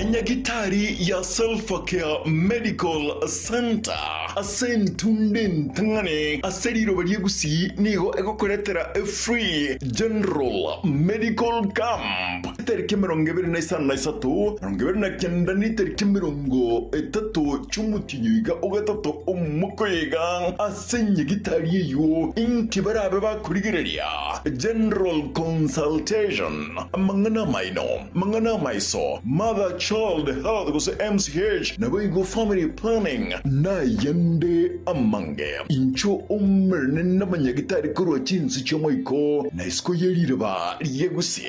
Enyagitari ya Selfacare Medical Centre ase entunde entang'ani ase riroba ria Gusii nigo egokoretera efree General Medical Camp etariki 25, 29 na etariki 30 chi'omotienyi oiga ogatato omwaka oyo iga ase enyagitari eyio inki barabe bakorigereria General Consultation, amang'ana amaino. Mang'ana amaiso, Mother Child Health gose MCH, naboigo Family Planning, nayande amange. Inchuo omerane nabanyagitari korwa chinse chi'omoiko na isiko ye riroba rie Gusii.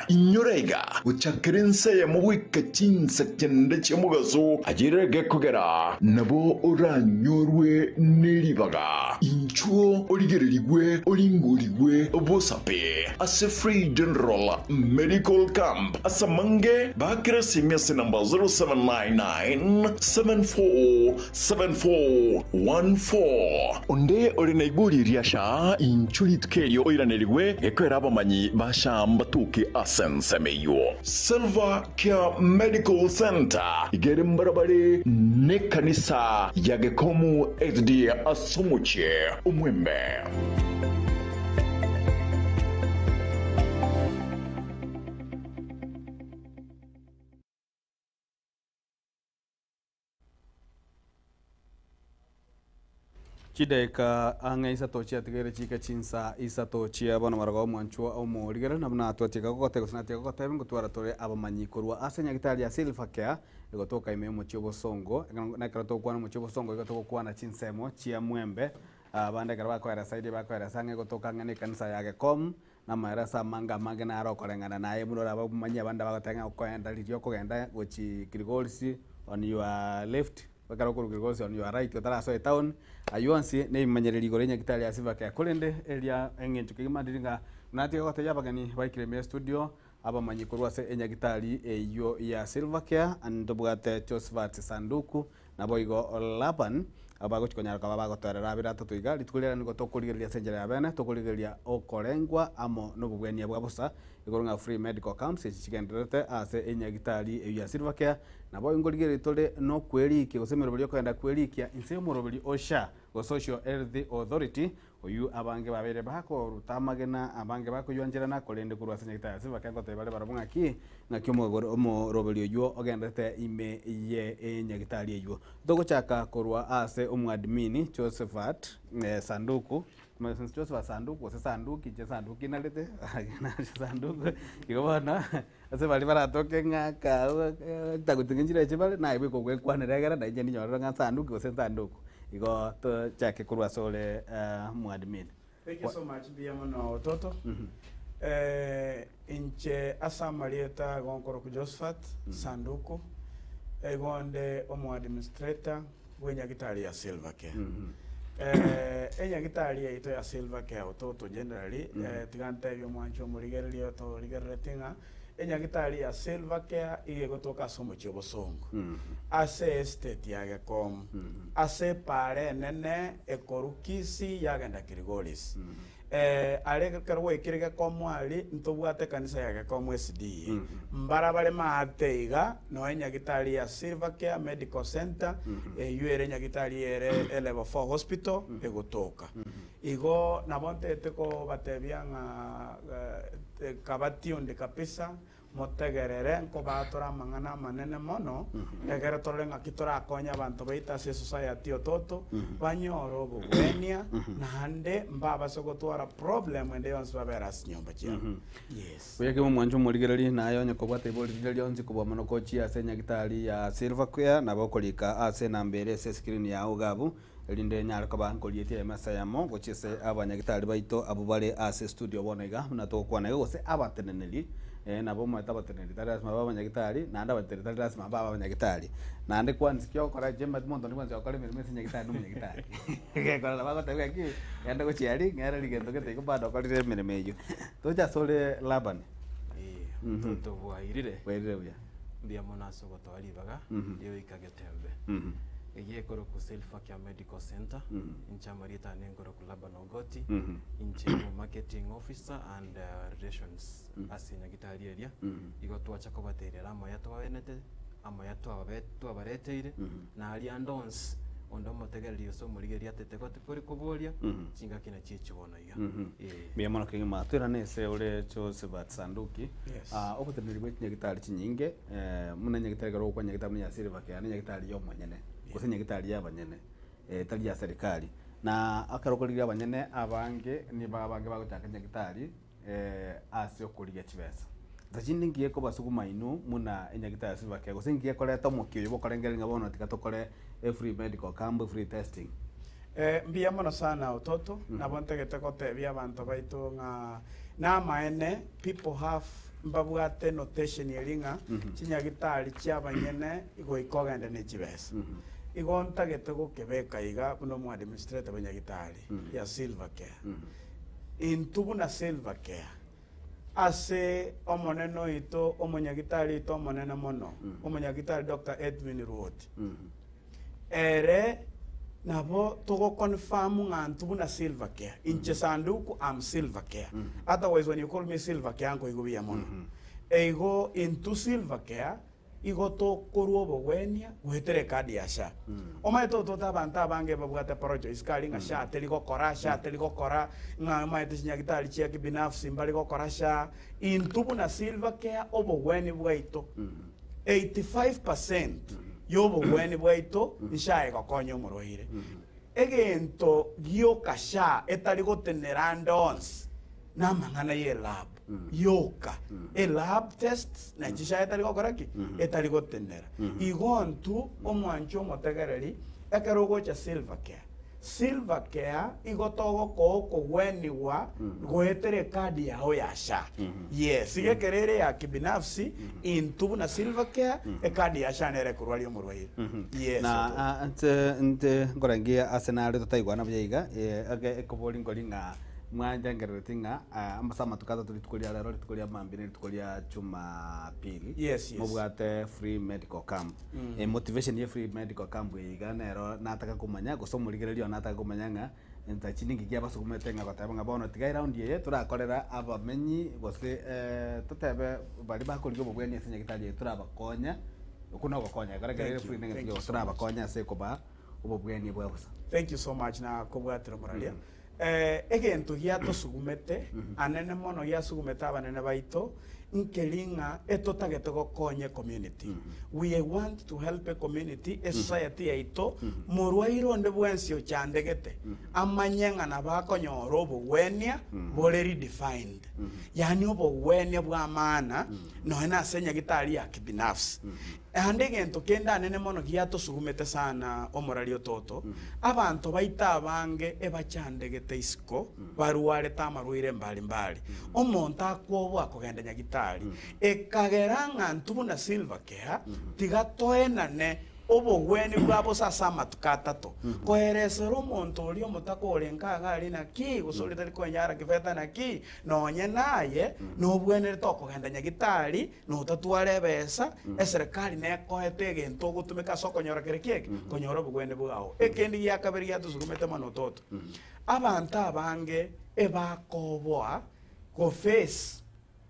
Inyora iga, gochakera ense eyemo goika chinsa kende chi'omogaso, ayere gekogera nabo oranyorwe neribaga. Inchuo origererigwe oringorigwe bosape ase Free General Medical Camp ase amange baakere esimi ase namba 0799747414. Onde ore na igori ria SHA inchuo rituko erio oiranerigwe gekoera abamanyi ba SHA mbatoke ase ensemo eyio. Silver Care Medical Centre iga ere mbarabare nekanisa ya Gekomu SDA ase omochie omwembe. Chidaeka ang'e isato chiatigaire chiike chinsa isato chia bono marogo omwanchwa omorigere na buna twatiga gogotebia gose natiga gogotebia ngotwara tore abamanyi korwa ase nyagitari ya Silver Care egotoka ime y'omochie obosongo na ekero togokwana omochie obosongo igo togokwana chinsemo chia mwembe Abande ekero bakoeresa erio bakoeresa ang'e gotoka ang'e nekanisa ya Gekomu, na amaereso amange amange naro okoreng'ana naye buna orabe omanye abande bagoteba ng'a okoenda riria okogenda gochi Kilgoris on your left, ekero okorwa Kilgoris on your right otarasoa etown, aywo onsi na ebimanyererio igoro ya nyagitari ya Silver Care. Korende eria eng'encho kegima ndiri ng'a buna natiga gotebia abageni baikire ime estudio, abamanyi korwa ase enyagitari eywo ya Silver Care, ntobwate Josephat Sanduku, Naboigo Laban abagochia konyara koba bagotoerera abere atato iga, rituko riria nigo tokorigereria ase enchera ya bene, tokorigereria okorengwa amo nobobwenia bwa bosa, igoro ng'a free medical camps echi chigendererete ase enyagitari eyio ya Silver Care. Naboigo nkorigereria tore nokwerikia gose emeroberi yokogenda kwerikia inse y'omoroberi o SHA gose Social Health Authority, Oyio abange babeire bakoruta amagena, abange bakoywancherana, korende korwa ase nyagitari ase bake ngotebia bare barabwo ng'aki, ng'aki omogoro omoroberi oyio ogenderete ime ye enyagitari eyio. Togochaka korwa ase omwadmini Josephat Sanduku, Josephat Sanduku gose Sanduki, inche Sanduki narete, Sanduku, igo bono ase baria baratoke ng'a ka chitaguti nchire echi bare, naye bweka ogwekwanera egere nainche ninyorere ng'a Sanduki gose Nsanduku. Igo tochake korwa ase ore mwadmin. Thank you so much mbuya mono Toto. Eh, inche ase amarieta igo nkorokwa Josephat Sanduku, igo nde omo administrator bw'enyagitari ya Silver Care. Eh, enyagitari yaito ya Silver Care Ototo generally, eh, tiga ntebie omwanchi omorigereria otorigerereti ng'a Enyagitari ya Silver Care iga egotoka ase omochie o Bosongo, ase estate ya Gekomu, ase epaara enene ekorwa Kisii yagenda Kilgoris. Are ekero gwaikire Gekomu aria, ntobwate ekanisa ya Gekomu SDA. Mbarabare maate iga, noe enyagitari ya Silver Care Medical Centre, eyio ere enyagitari ere e level four hospital egotoka. Igo nabo ntagete kobatebia ng'a kabati onde kabisa, motegerere nkobaatore amang'ana amanene mono, egere torore ng'aki torakonye abanto baito ase esociety ototo, banyore obogwenia, naende mbabase gotwara problem ende yonsi babere ase chinyomba chiabo. Yes. Buya kegima omwancho omorigereria, naye onye kobwata ibori riria rionsi kobua mono gochia ase enyagitari ya Silver Care, nabo okorika ase enamba ere ase escreen yao iga abwo, Erinde nyare koba nkorietie emesa eyemo gochia ase abanyagitari baito abwo bare ase estudio bono iga, buna togokwana iga, gose abateneneri, eh, nabo omanyete abateneneri tari lasima babe abanyagitari, naende abateneneri tari lasima babe abanyagitari. Naende kwansi ki ogokora inche omanyete monto onde bwensi ogokora emeremo ase enyagitari na omonyagitari. Egekora nabo agoteba ng'a ki, genda gochia aria, ng'ere rigento gete igo bado okorire emeremo eyio. Toche ase ore Laban. Mtoto bwairire. Bwairire buya. Mbuya mono ase ogotoa ribaga rioika Getembe. Eye ekorokwa Silver Care Medical Centre. Inche amarieta ane nkorokwa Laban Ogoti. Inche no marketing officer and relations ase nyagitari eria. Igo twacha kobaterera amaya twaenete. Amoya twababe twabareteire, na aria ande onsi onde omotegereri gose omorigereria atete goti kori koboria, chingaki nachio echi bono iga. Ee. Mbuya mono kegima. Toirane ase ore Josephat Sanduki. Yes. Ah, oboteneneri bwe chinyagitari chinyinge, eh, buna enyagitari ekero ogokwa nyagitari buna ya Silver Care, nenyagitari ya omonyene, gose enyagitari ya abanyene, eh, tari ya serikali. Na ekero okorigia abanyene abange, nigo abange bagochaka nyagitari, ase okorigia chibesa. Gose chinde ngiya kobasuguma inwe buna enyagitari ya Silver Care, gose ngiya koreta omokia oyo bokorengereria ng'a bono tiga tokore a free medical camp, a free testing. Mbuya mono sana Ototo, nabo ntagete gotebia abanto baito ng'a namaene people have mbabwate notation eria ng'a chinyagitari chiabanyene goika ogende ne chibesa. Igo ntagete gokebeka iga buna omo administrator bwe nyagitari ya Silver Care. Intwe buna Silver Care, ase Omonene oito, omonyagitari oito omonene mono, omonyagitari Doctor Edwin Ruoti, ere nabo togoconfirm ng'a intwe buna Silver Care, inche Sanduku am Silver Care, otherwise when you call me Silver Care nkoigwa buya mono. Igo intwe Silver Care, Igo tokorua obogwenia goetera ekadi ya SHA. Omanyete otote abanto abange babwate porocho isiko aria ng'a SHA teri gokora, SHA teri gokora, ng'a omanyete chinyagitari chia kibinafsi mbari gokora SHA. Intwe buna Silver Care obogweni bwaito 85 percent yobogweni bwaito SHA egokonya omorwaire. Egento gioka SHA etari gotenera ande onsi namang'ana ye lab yoka. Elab tests nachi SHA etari gokora ki? Etari gotenera. Igo intwe omwanchi omotegereri ekero ogocha Silver Care, Silver Care igo togokoa okogwenigwa goetera ekadi yao ya SHA. Yes, iga ekero ere ya kibinafsi, intwe buna Silver Care, ekadi ya SHA nere ekorwaria omorwaire. Yes, Na ototo. ah, nche nche nkorengia ase nare totaigwana buya iga, eh, ege ekobori nkori ng'a Mwanjangerereti ng'a ase amatuko atato rituko ria rero, rituko ria mambia na rituko ria Jumapili, Yes, yes. mobwate free medical camp. Emotivation ye free medical camp eye iga nero nataka komanya gose omorigereria one nataka komanya ng'a ntachi ninki kiabasugumete ng'a goteba ng'a bono tiga eround eye torakorera abamenyi gose totebe baria bakorigia obobweni ase nyagetari eye torabakonya, okwo nogokonya ekero Thank ere you, free thank neng'encho you so much. torabakonya ase kobaa obobweni bwa bosa. Thank you so much nakobwatire omoraria. Egento giatosugumete anene mono giasugumete abanene baito nkeri ng'a etotagete gokonya ecommunity. We want to help a community, esociety yaito, morwaire onde bwensi ochandegete amanye ng'a nabo akonyora obogwenia bore redefined. Yaani obogwenia bwa maana nonya na ase enyagitari ya kibinafsi. Naende egento kende anene mono giatosugumete sana omorari o Toto, abanto baito abange ebachandegete isiko barwarete amarwaire mbari mbari, omonto akwoboa kogenda nyagitari. Ekagera ng'a intwe buna Silver Care tiga toenane obogwenia bwa bosa ase amatuko atato, koeresera omonto oria omotaka orenge iga aria naki, gose oria tari koenyara kifeta naki, nonye naye nobwenerete okogenda nyagitari Notatwara ebesa, eserekari nekoete egento ogotumeka ase okonyora kere kieke, konyora obogwene bwao. Ekende gia kabere giatosugumete mono toto, abanto abange ebakoboa go face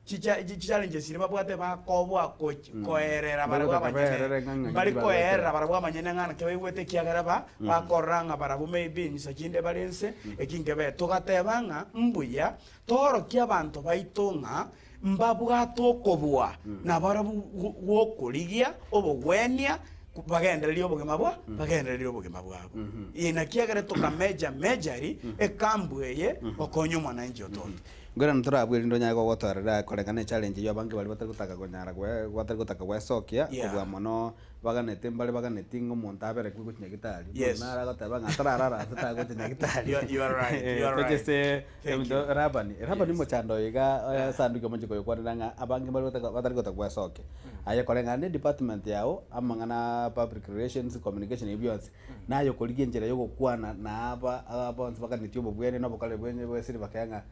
chicha chichallenges chiria babwate bakoboa gochi koerera Mbare barabwo gotaka abanyene, baerere ng'a ng'aki mbari bagoetera. koerera barabwo abanyene ng'a naki baigwete ekiagera ba bakorora ng'a barabwo maybe chinsa chinde bare inse, eki nkebe. Togateba ng'a mbuya toorokie abanto baito ng'a Mbabwate okobua nabarabwo gw'okorigia obogwenia bagendererie obogima bwa bagendererie obogima bwabo. Ee, naki ekero tokameja mejari ekambu eye gokonya omwananchi ototo. Nkoirana torabue erinde onyare gogotoerera koreng'ana ne challenge eyio abange baria batari gotaka konyara gwe batari gotaka gwesokia Yeah. kobua mono Baganete mbare baganeti ng'a omonto aberekwe gochia nyagitari. Yes. Omonto nare agoteba ng'a tararara ase tagocha nyagitari. You are- you are right, you are right. Tochese Thank ebinto you. Rabani. Rabani Yes. mochando oyo iga eh, sanduki omochie koyokwanera ng'a abange mbare gotaka batari gotaka gwesokia. Aye koreng'ana ne department yao, amang'ana a public relations, communication ebio bionsi, naye okorigia enchera ya ogokwana na aba aba bonsi baganetie obobwene na obokoreri bwenye bwe esiri bakea ng'a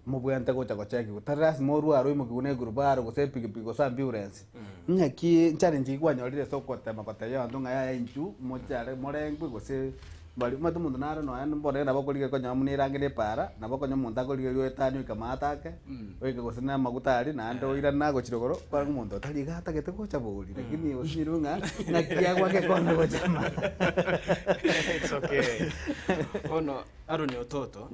mobwenerete gocha gochekigwa, tari lasima orware oimokiwe na egurubaro gose epikipiki gose ambulance. Ng'aki challenge ki kwanyorire ase ogotema gotebia abanto ng'a yaya intwe mochare morengwe gose. Bari omanyete omonto nare nonya bono nabo okorigereria konya buna erange na epaara, nabo okonya omonto akorigereria oetanie oike amato ake, oike gose na amaguta aria naende oirane agochia rogoro, okore ng'a omonto otari iga atagete gocha bori, lakini osinyirwe ng'a ng'aki agwake ekona gocha amato. It's okay. Bono Aaron Ototo,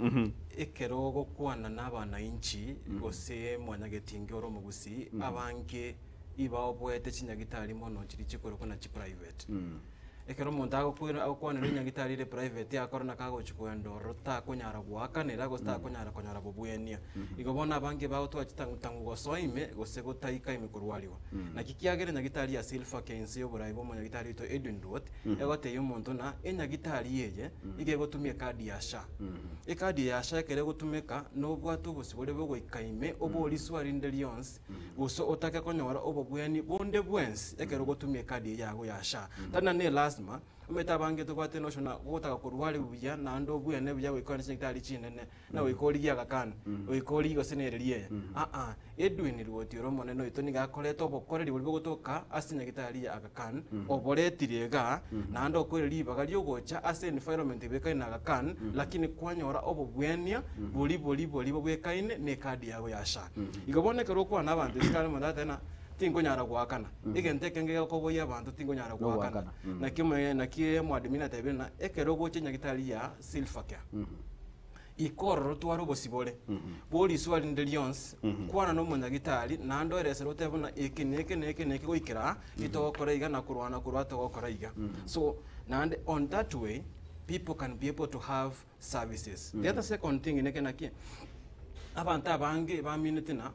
ekero ogokwana na abanainchi gose mwanyagetinge ore omogusii, abange iba oboete chinyagitari mono chiria chikorokwa na chiprivate. Ekero omonto agokwera agokwanera enyagitari ere private akore naki agochi koenda ororo takonyara goakanera gose takonyara konyora bobwenia. Igo bono abange bagotwara chitang'u tang'u gosoa ime gose gotaika ime korwariwa. Naki kiagera enyagitari ya Silver Care inse y'oborai bwa omonyagitari oito Edwin Ruoth, egotebia omonto ng'a enyagitari eye iga egotumia ekadi ya SHA. Ekadi eye ya SHA ekero egotumeka nobwate obosibore bogoika ime obori riswari rinde rionsi gose otake konyora obobweni bonde bwensi ekero ogotumia ekadi eye yago ya SHA. Tari naende ne lasima, omanyete abange tobwate notion ng'a gotaka korwaria buya naende obwene buya goika ogende chinyagitari chinene, na goika origie agakani, goika origie gose nereri eye, aa. Edwin Ruoti ore omonene oito nigo akoreta obokoreri boria bogotoka ase nyagitari ya Aga Khan, oboretire igaa, naende okoire ribaga riogocha ase environment ebwekaine na Aga Khan, lakini kwanyora obobwenia boria boria boria bobwekaine na ekadi yago ya SHA. Igo bono ekero okwana abanto isiko aria omonto agateba ng'a tinkonyara goakana, egento ekenge gekoboyia abanto tinkonyara goakana. Nogoakana. Naki omoe naki omoadmin atebire ng'a ekero ogocha enyagitari ya Silver Care, Ika ororo tware obosibore bw'oriswa rinde rionsi, kwana nomonyagitari, naende oeresere otebe buna eke na eke na eke na eke goikera aa, itogokora iga na korwa na korwa togokora iga. So naende on that way, people can be able to have services. The other second thing neke naki, abanto abange bamineti ng'a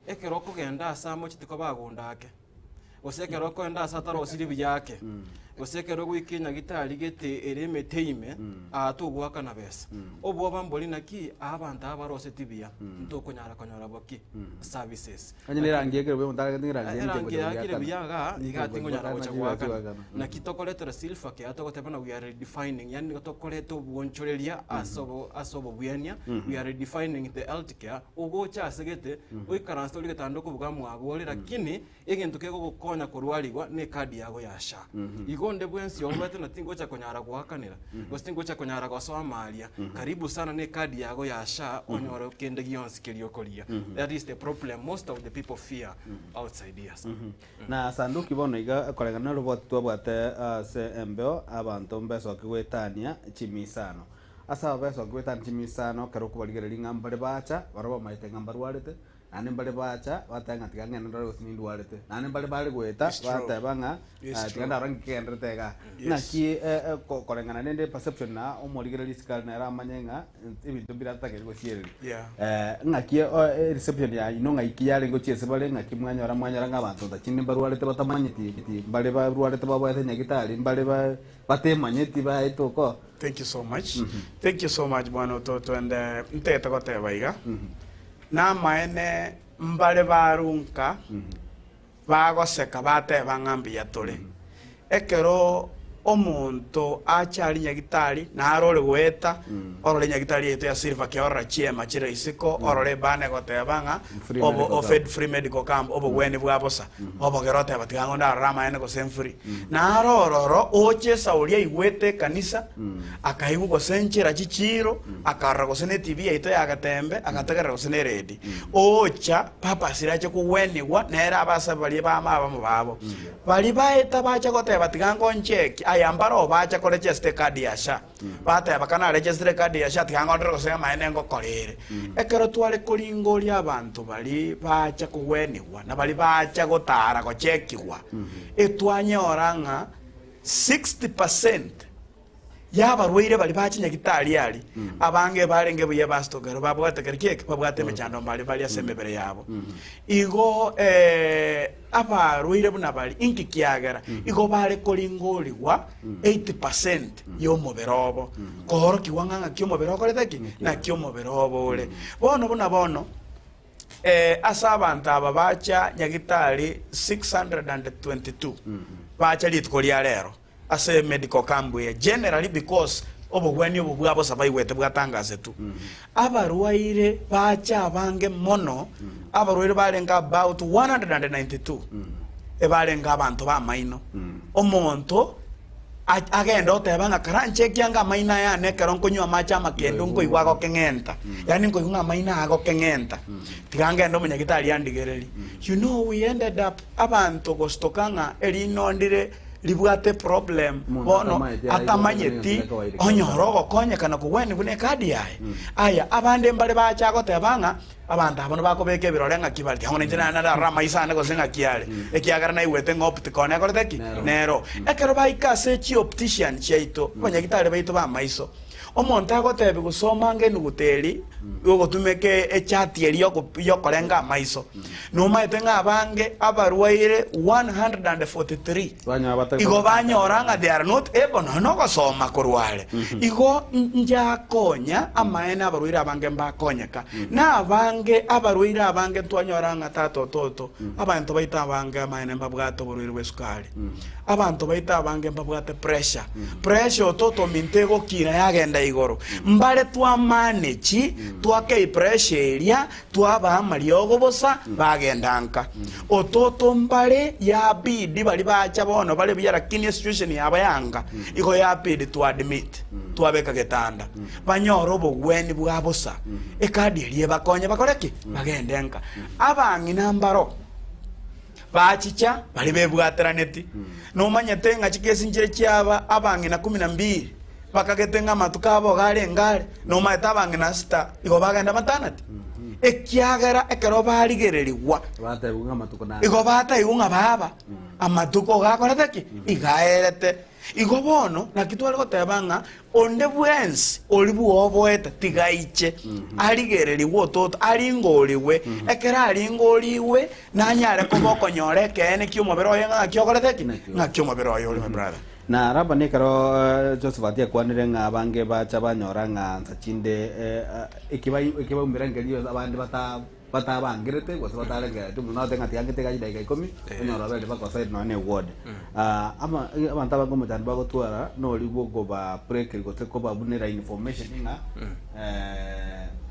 ekero okogenda ase amochie tiko bagunda ake. Gose ekero okoenda ase atarosirie buya ake, gose ekero ogoika enyagitari gete ere emete ime, aa togoakana besa. Obwoba mbori naki abanto aba baroseti buya, ntokonyara konyora boki? Services. Onye na erangi ekere buya omonto aragete ng'a erangi eye Erangi ninche eye akire ngocha buya igaa, igaa tingonyara gocha goakana. goakana. Naki tokoretera silver care togoteba ng'a we are redefining, yaani nigo tokoreta obwonchoreria ase obo ase obobwenia, we are redefining the health care, ogocha ase gete, oikaranse ore getanda okobuga mwago ore lakini egento kegogokonya korwarigwa ne ekadi yago ya SHA. Igo onde bwensi obwate na tingocha konyara goakanera, gose tingocha konyara gosoa aria, karibu sana ne ekadi yago ya SHA onyore kende gionsi keria okoria. That is the problem most of the people fear outside here sir. Na Sanduki bono iga koreng'ana noroboti twabwate ase embeo, abanto mbesoki goetania chimisano. Ase aba besoki goetania chimisano, ekero okobarigereria ng'a mbare bacha, barabwo bamaete ng'a mbarwarete, Naende mbare bacha, bateba ng'a tiga ng'ende ndore gose nindwarete. Naende mbare bare goeta, It's true. bateba ng'a It's ah, tiga true. ndarora ng'iki kegenderete igaa. Yes. Naki eh, eh, ko- koreng'ana rende perception na omorigereria isiko nere amanye ng'a ebinto mbire atatakeire gosiereria. Yeah. Eh, ng'aki eh, eh, reception yaino ng'aiki yarenge gochia ase bare, ng'aki mwanyora mwanyora ng'a abanto ntachinde mbarwarete batamanyeti, mbare barwarete baboete nyagitari, mbare ba batemanyeti baete oko. Thank you so much. Thank you so much bwana Ototo and eh, ntete goteba iga. Namaene mbare barunka bagoseka bateba ng'a mbuya tore. Ekero omonto acha aria nyagitari naro ore goeta orore nyagitari yaito ya Silver Care orora chiema chire isiko orore ebanner egoteba ng'a Free obo medical offered camp. free medical camp obogweni bwa bosa. Obogere oteba tiga ng'o ndarore amaene gose mfree. Naro ororo oche esauri aigwete ekanisa, akaigwa gose enchera chichiiro, akarora gose ne TV yaito ya Getembe, agategerera gose ne eredi. Ocha purpose ache kogwenigwa nere abasabe baria bama abamo babo. Baria baeta bacha goteba tiga ngoncheki, aya mbaro bacha koregister ecard ya SHA. Bateba ka naregister ecard ya SHA tiga ngondore gose amaene ngokora ere. Ekero tware koringoria abanto baria bacha kogwenigwa na baria bacha gotara gochekigwa, etwanyora ng'a 60% y'abarwaire baria bache nyagitari aria, abange barenge buya ebasito ekero babwate kere kieke, babwate emechando mbare bare ase emebere yabo. Igo abarwaire buna baria, inki kiagera? Igo bare koringorigwa 80% y'omobere obo, koorokigwa ng'a ng'aki omobere okorete ki? Naki omobere obo ore. Bono buna bono, ase abanto aba bacha nyagitari 622, bacha rituko ria rero ase medical camp eye, generally because obogwenia obo bwa bosa baigwete bwatangasetwe. Abarwaire bacha abange mono, abarwaire barenge about 192, ebarenge abanto b'amaino. Omonto. Agende oteba ng'a karanche ekianga amaino aya ane ekero nkonywa amache amakendo nkoigwa agokeng'enta, yaani nkoigwa ng'a amaino aya agokeng'enta, tiga ngende omonyagitari andigererie. You know we ended up abanto gostoka ng'a erino ndire ribwate problem Omonto bono atamanyeti aye atamanyeti igo kawaida kabisa. onyore ogokonyekana kogwenia buna ekadi yaye. Aya abande mbare bacha goteba ng'a Abanto abwo nibakobeka ebirore ng'aki bare, tiga inche naye nararore amaiso aane gose ng'aki are, ekiagera naigwete ng'a optic one ekorete ki? Nero. Ekero baika ase chioptician chiaito, abanyagitari baito b'amaiso, omonto agotebi gose omange enuguta eri yogotumeka echati eri yokorenga amaiso, nomaete ng'a abange abarwaire 143 Igo banyora ng'a they are not able nonya nogosoma korwa are. Igo njakonya amaene abarwaire abange mbakonyeka. Na abange abarwaire abange ntwanyora ng'a tata ototo, abanto baito abange amaene mbabwate oborwaire bwa esukari. Abanto baito abange mbabwate pressure. Pressure ototo ominto egokina yagenda igoro. Mbare twa manage twakei pressure eria Twabaa amariogo bosa, bagenda nka. Ototo mbare yabidi baria bacha bono bare buya lakini esituation yabo yanga igo yabidi to admit twabeka getanda banyore obogweni bwa bosa ekadi eria ebakonye bakore ki? Bagende nka. Abang'ina mbaro bachicha baria bebwateraneti nomanyete ng'a chikesi nchire chiaba abang'ina kumi na mbili Bakagete ng'a amatuko abo iga arenge are, nomaete abang'ina sita igo bagenda matanati, ekiagera ekero barigererigwa Batebiwa ng'a amatuko nare. igo bataigwa ng'a baba amatuko iga akorete ki? Iga aerete. Igo bono naki tware goteba ng'a onde bwensi oria bwoboete tiga aiche arigererigwe ototo aringorigwe, ekero aringorigwe nanyare koba okonyora ekeene ki'omobere oye ng'a ng'aki okorete ki? Ng'aki omobere oye ore my brother. Na Labani ekero Josafati akwanire ng'a abange bacha banyora ng'a nsa chinde ekibaumera nkeria abande batabangerete gose batarengerereti omonto agotebi ng'a tiga ngete iga chidaeka ikomi onyore obeire bakosaidi nonya na eward. Abanto abange omochando bagotwara noria bwa okobapurekeria gose kobabunera information ng'a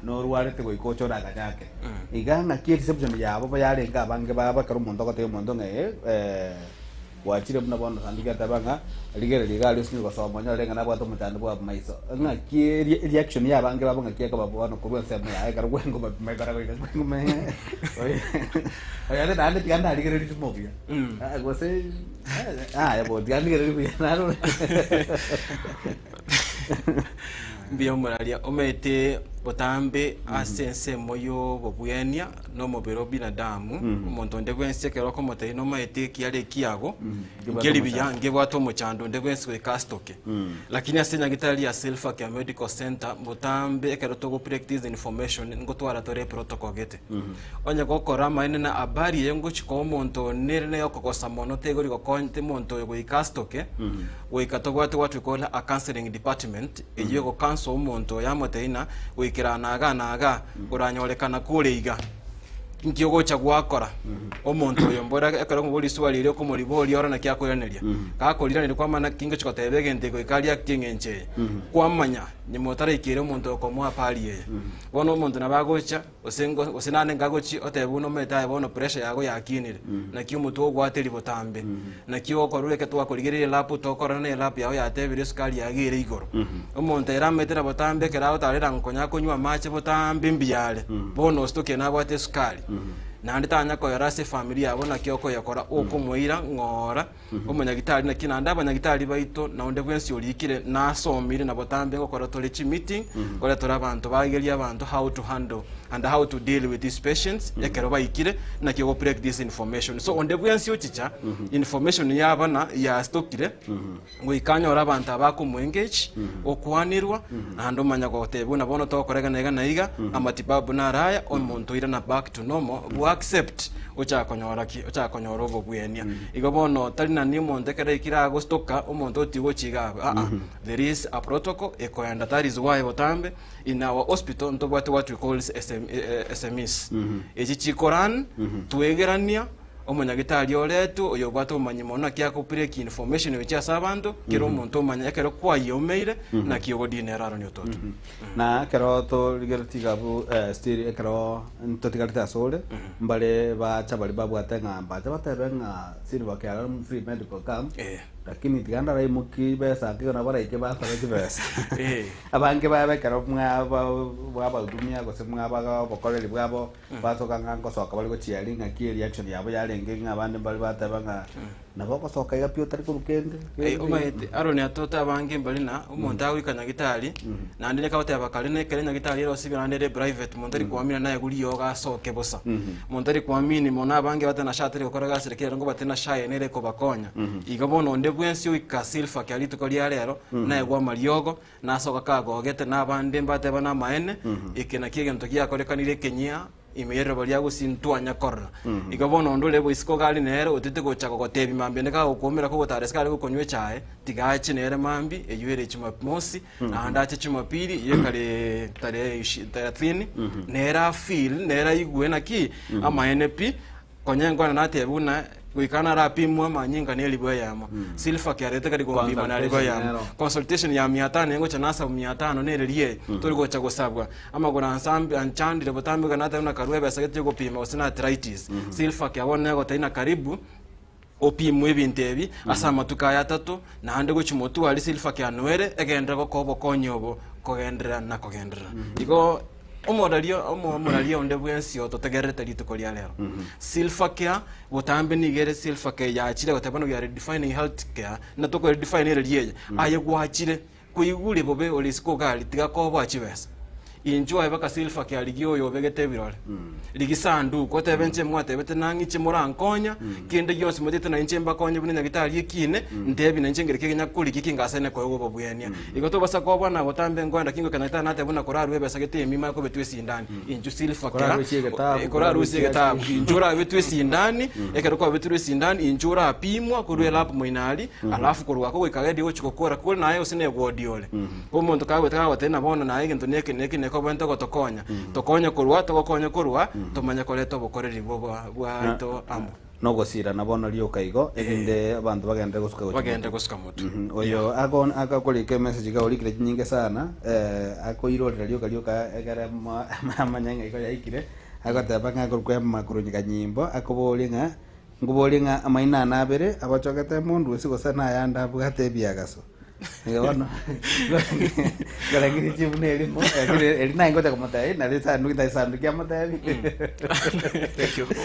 norwarete goika oche oraganyake. Iga ng'aki ereception yabo yarenge abange babo ekero omonto agotebia omonto ng'a ee. Gwachire buna bono Sanduki ateba ng'a rigereria iga aria osinye gosoma onyore ng'a nabwate omochando bwa amaiso. Ng'aki ereaction ya abange babo ng'aki ekoba bono korwa ensemo yaye ekero kwengoma ekero goika kwengoma oyo ase naende tiga ndarigereria rimo buya gose yaya bo tiga ndigererie buya naro Mbuya omoraria omanyete botambe ase ensemo y'obobwenia na omobere o binadamu, omonto onde bwensi ekero okomotebia nomaete ekiara ekiago, nkeri buya, nkebwate omochando onde bwensi goika asitoke. Lakini ase nyagitari ya Silver Care Medical Centre, botambe ekero togo practice information, ngotwara tore eprotocol gete. Onye gokora amaene na habari eye ngochi koa omonto one nere na eyokogosa mono tegori gokonya omonto oyo goika asitoke, goika tobwate what we call a counseling department, eyio ego counsel omonto oyo amotebie ng'a goikera aa na igaa na igaa oranyorekana kore iga, inki ogocha gwakora? Omonto oyo mbora ekero okomoboria riswali erio okomoriboria ore naki akoiraneria. Gakoriraneria kwamanya naki ngochi goteba egento eke goika aria ake eng'encho eye. Kwamanya nyuma otaraikera omonto oyo komoa apari eye. Bono omonto nabo agocha. Gose ngo gose naende nkagochia otebe buna omanyete aye bono pressure yago yakinire, naki omotwe ogwateria botambe, naki ogokorwa eke twakorigereria elap tokorora na elap yago yatebire esukari yago ere igoro. Omonto ere amaete na botambe ekero agotarera nkonya akonywa amache botambe mbuya are, bono ositokie nabwate esukari. Naende tanya koyora ase efamiri yabo naki okoyekora okomoira ng'ora. Omonyagitari naki naende abanyagitari baito na onde bwensi orikire nasomire na botambe ngokora tore chimeeting kore tore abanto bagerie abanto how to handle and how to deal with these patients ekero baikire naki ogo break this information so onde bwensi ochicha information yabana yastokire goika anyore abanto aba akomo engage okwanirwa naende omanya gotebigwa buna bono togokora iga na iga na iga amatibabu naro aya omonto oirana back to normal bwa accept ochaka konyora ki? Ochaka konyora obobwenia. Igo bono tari nani omonto ekero aikire agostoka omonto otiga gochia iga abwo aa there is a protocol ekoenda that is why botambe in our hospital ntobwate what we call SM, eh, SMEs echi chikoran twegerania omonyagitari oretwe oyo obwate obomanyi mono naki ako break information gochia ase abanto kera omonto omanya ekero kwayeomeire naki ogodina eraro niototo. Na ekero torigeretie iga abwo still ekero ntotigarete asore, mbare bacha baria babwate ng'a mbache batebe ng'a Silver Care free medical camp, Eh. Lakini tiga ndaraimokie chibesa ake igo nabo baraike basabe chibesa. Eh. Abange babo ekero mwaba mwabahudumia gose mwabaga obokoreri bwabo, basoka ng'a ngosoka bare gochia aria ng'aki ereaction yabo yarenge ng'a abande mbare bateba ng'a nabo ogosoka iga pi otari korwa kende, Eh, kende. omanyete Aaron atote abange mbari na omonto agoika nyagitari naende reka goteba kare na ekere nyagitari ere osibe naende ere private monto tari kuamini naye riogo asoke bosa. Monto tari kuamini mono abange bate na sha tari gokora gasi lakini ere ngobate na sha eye nere ekobakonya. Igo bono onde bwensi oika Silver Care rituko ria rero naegwe amariogo nasoka kagogete na abande mbateba namaene eke nakio egento giakorekanire ekenyia Ime y'eriroba ria gusii ntwanya korora. Igo bono onde ore boisiko iga are nere otete gocha gogotebia mambia ende kagokoumera kogotara isiko are gokonywa echae, tiga ache nere mambia, eyio ere Jumamosi, naende ache Jumapili, eyio ekare tarehe ishi thelathini, nere afeel, nere aigwe naki, amaene pi, konya enkwana natebia buna goika narapimwe amanyinga na elifu eyemo. Silver kiarete kari gompima na elifu Consultation eyemo. nero. Consultation ya mia tano engocha nasabwa mia tano nere rie, tori gocha gosabwa. Amagoro ansambi anchandire botambe iga nateba buna karue ebesa gete yogopima gose na arthritis. Silver kia bono negotebia na karibu opimwe ebinto ebi ase amatuko aya atato naende gochia motwe aria Silver kia noere egenderere gokoa obokonyi obo kogenderera na kogenderera. Igo omoraria omo omoraria onde bwensi ototegererete rituko ria rero. Silver care botambe nigo ere Silver care yachire goteba buna we are redefining health care na toko redefine ere rieye aye gwachire Koigure bobe ore isiko iga aria, tiga koboa chibesa. Inchuo aye baka Silver kiarigia oyo obegete ebirore. Rigia sanduku, otebe inche mwatebete nang'iche morankonya, kende gionsi motete na inche mbakonye buna nyagitari ekine, ntebi na inche ngere kegenya korigia kingasene koegwa obobwenia. Igo tobasa koboa na botambe nkoenda ki ngoika nyagitari nateba buna korarue ebesa gete emimo akobetwa esindani. Inchuo Silver kera, Korarusie egetabu, eh, korarusie egetabu, inchuo orabetwe esindani, ekero kwabetirwe esindani, inchuo orapimwa korwa elab moino aria, Alafu korwa akwo goika ready gochia gokora kore naye gose negwodi ore. Omonto kagoeta kagotebia na bono naye egento neke neke neke obwenerete gotokonya. Tokonye korwa togokonye korwa tomanye koreta obokoreri bwa bwa bwaito amo. Nogosirana bono rioka igo, erinde abanto bagenderere gosuka gochia Bagenderere motwe. gosuka motwe. Mhm. Oyo ako- akorika emessage iga orikire chinyinge sana, eh, akoirorera rioka rioka ekere mo- amanye ng'a igo yaikire, agoteba ng'a akorokwa Emma korwa Nyakanyimbo, akoboria ng'a Nkoborie ng'a amaino ane abere abochogete mondusi gose nayande abwate ebiagaso. Igo bono nkorengereria chibu na erimo, lakini eri naye ngocha komotebia nari esanduki ntari sanduki amotebi.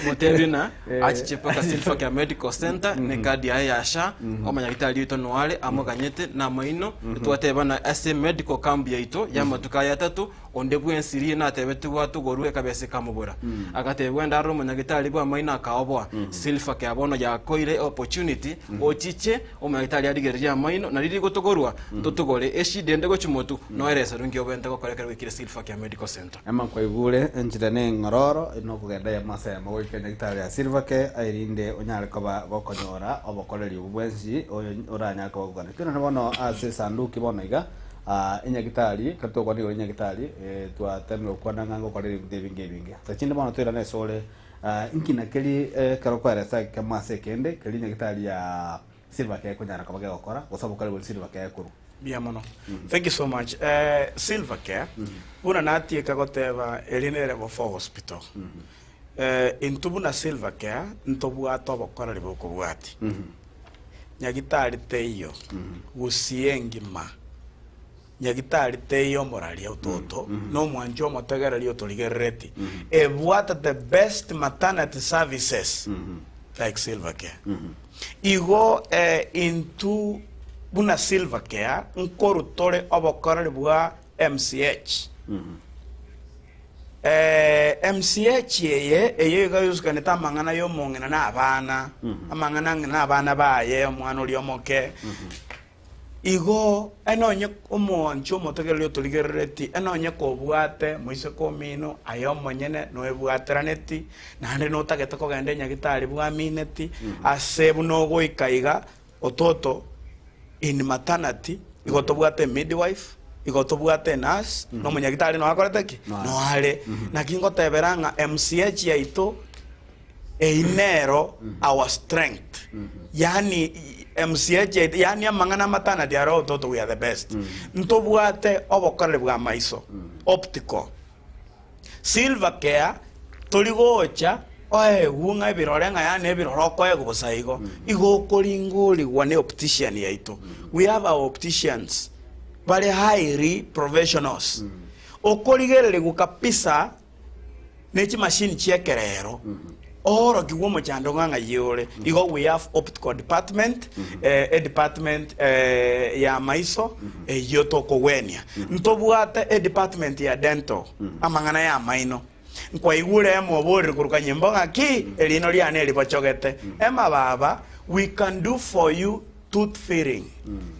Motebie na Eh. achiche mpaka Silver Care Medical Center ne card yaye ya SHA omonyagitari oito noare amoganyete na amaino twateba na ase medical camp yaito ya amatuko aya atato Onde bwensi riria natebetigwe atogorwe ekabesa ekamobora. Agatebigwa ende arore omonyagitari bw'amaino akaoboa. Silver kia bono yakoire opportunity ochiche omonyagitari arigererie amaino na riria rigotogorwa totogore eshida ende gochia motu noere esaru nki obwenerete gokora ekero gwaikire Silver Care Medical Center. Ama kwaigure enchera neng'ororo nokogenda eyemo ase eyemo goika enyagitari ya Silver Care erinde onyare koba gokonyora obokoreri obwo bwensi oranyare koba gokogania. Toirane bono ase esanduki bono iga. Aa, enyagitari, ekero togokwana igoro y'enyagitari, eh, twatemire gokwana ng'a ngokora ebinto ebinge ebinge. Lakini bono toirane asore, ah, inki na keri ekero okweresa ekemo ase ekende, keria enyagitari ya Silver Care ekonyara koba gegokora, gose obokori boria Silver Care ekorwa. Mbuya mono. Thank you so much. Eh, Silver Care, buna natieka goteba eri nere Level 4 Hospital. Eh, intwe buna Silver Care, ntobwate obokoreri bokobwatia. Nyagitari teiyo, gusii engima, nyagitari teiyo omoraria ototo, na omwanchi omotegereri otorigerereti, ebwate the best maternity services like Silver Care. Igo eh, intwe buna Silver Care nkoru tore obokoreri bwa MCH. MCH eye eye iga yosukanete amang'ana y'omong'ina na abana, amang'ana ng'ina na abana baye, omwana oria omoke. Igo enonye omoanchi omotegereri otorigerereti, enonye kobwate moiseke omino, aye omonyene noebwateraneti, naende notagete kogenda enyagitari bwamineti, ase buna ogoika iga, Ototo in maternity igo tobwate emidwife, igo tobwate enurse, na omonyagitari noyo akorete ki? Noyo are. Naki ngotebera ng'a MCH yaito eyio nero our strength. Yaani MCH yaito yaani amang'ana a maternity aro ototo we are the best. Ntobwate obokoreri bwa amaiso, optical. Silver care tori gocha. Oegwe ng'a ebirore ng'a yaani ebirore okoegwa bosa igo, igo okoringorigwa ne optician yaito. We have our opticians bare highly professionals. Okorigererigwa kabisa ne chimashini chi'ekerero, oorokigwe omochando ng'a ng'ai ore. Igo we have optical department, eh, edepartment eh, ya amaiso eyio tokogwenia. Ntobwate edepartment ya dental, amang'ana ya amaino. Nkwaigure emoboreri korwa kanyimbo ng'aki erino riane eribochogete. Emma baba, we can do for you tooth filling.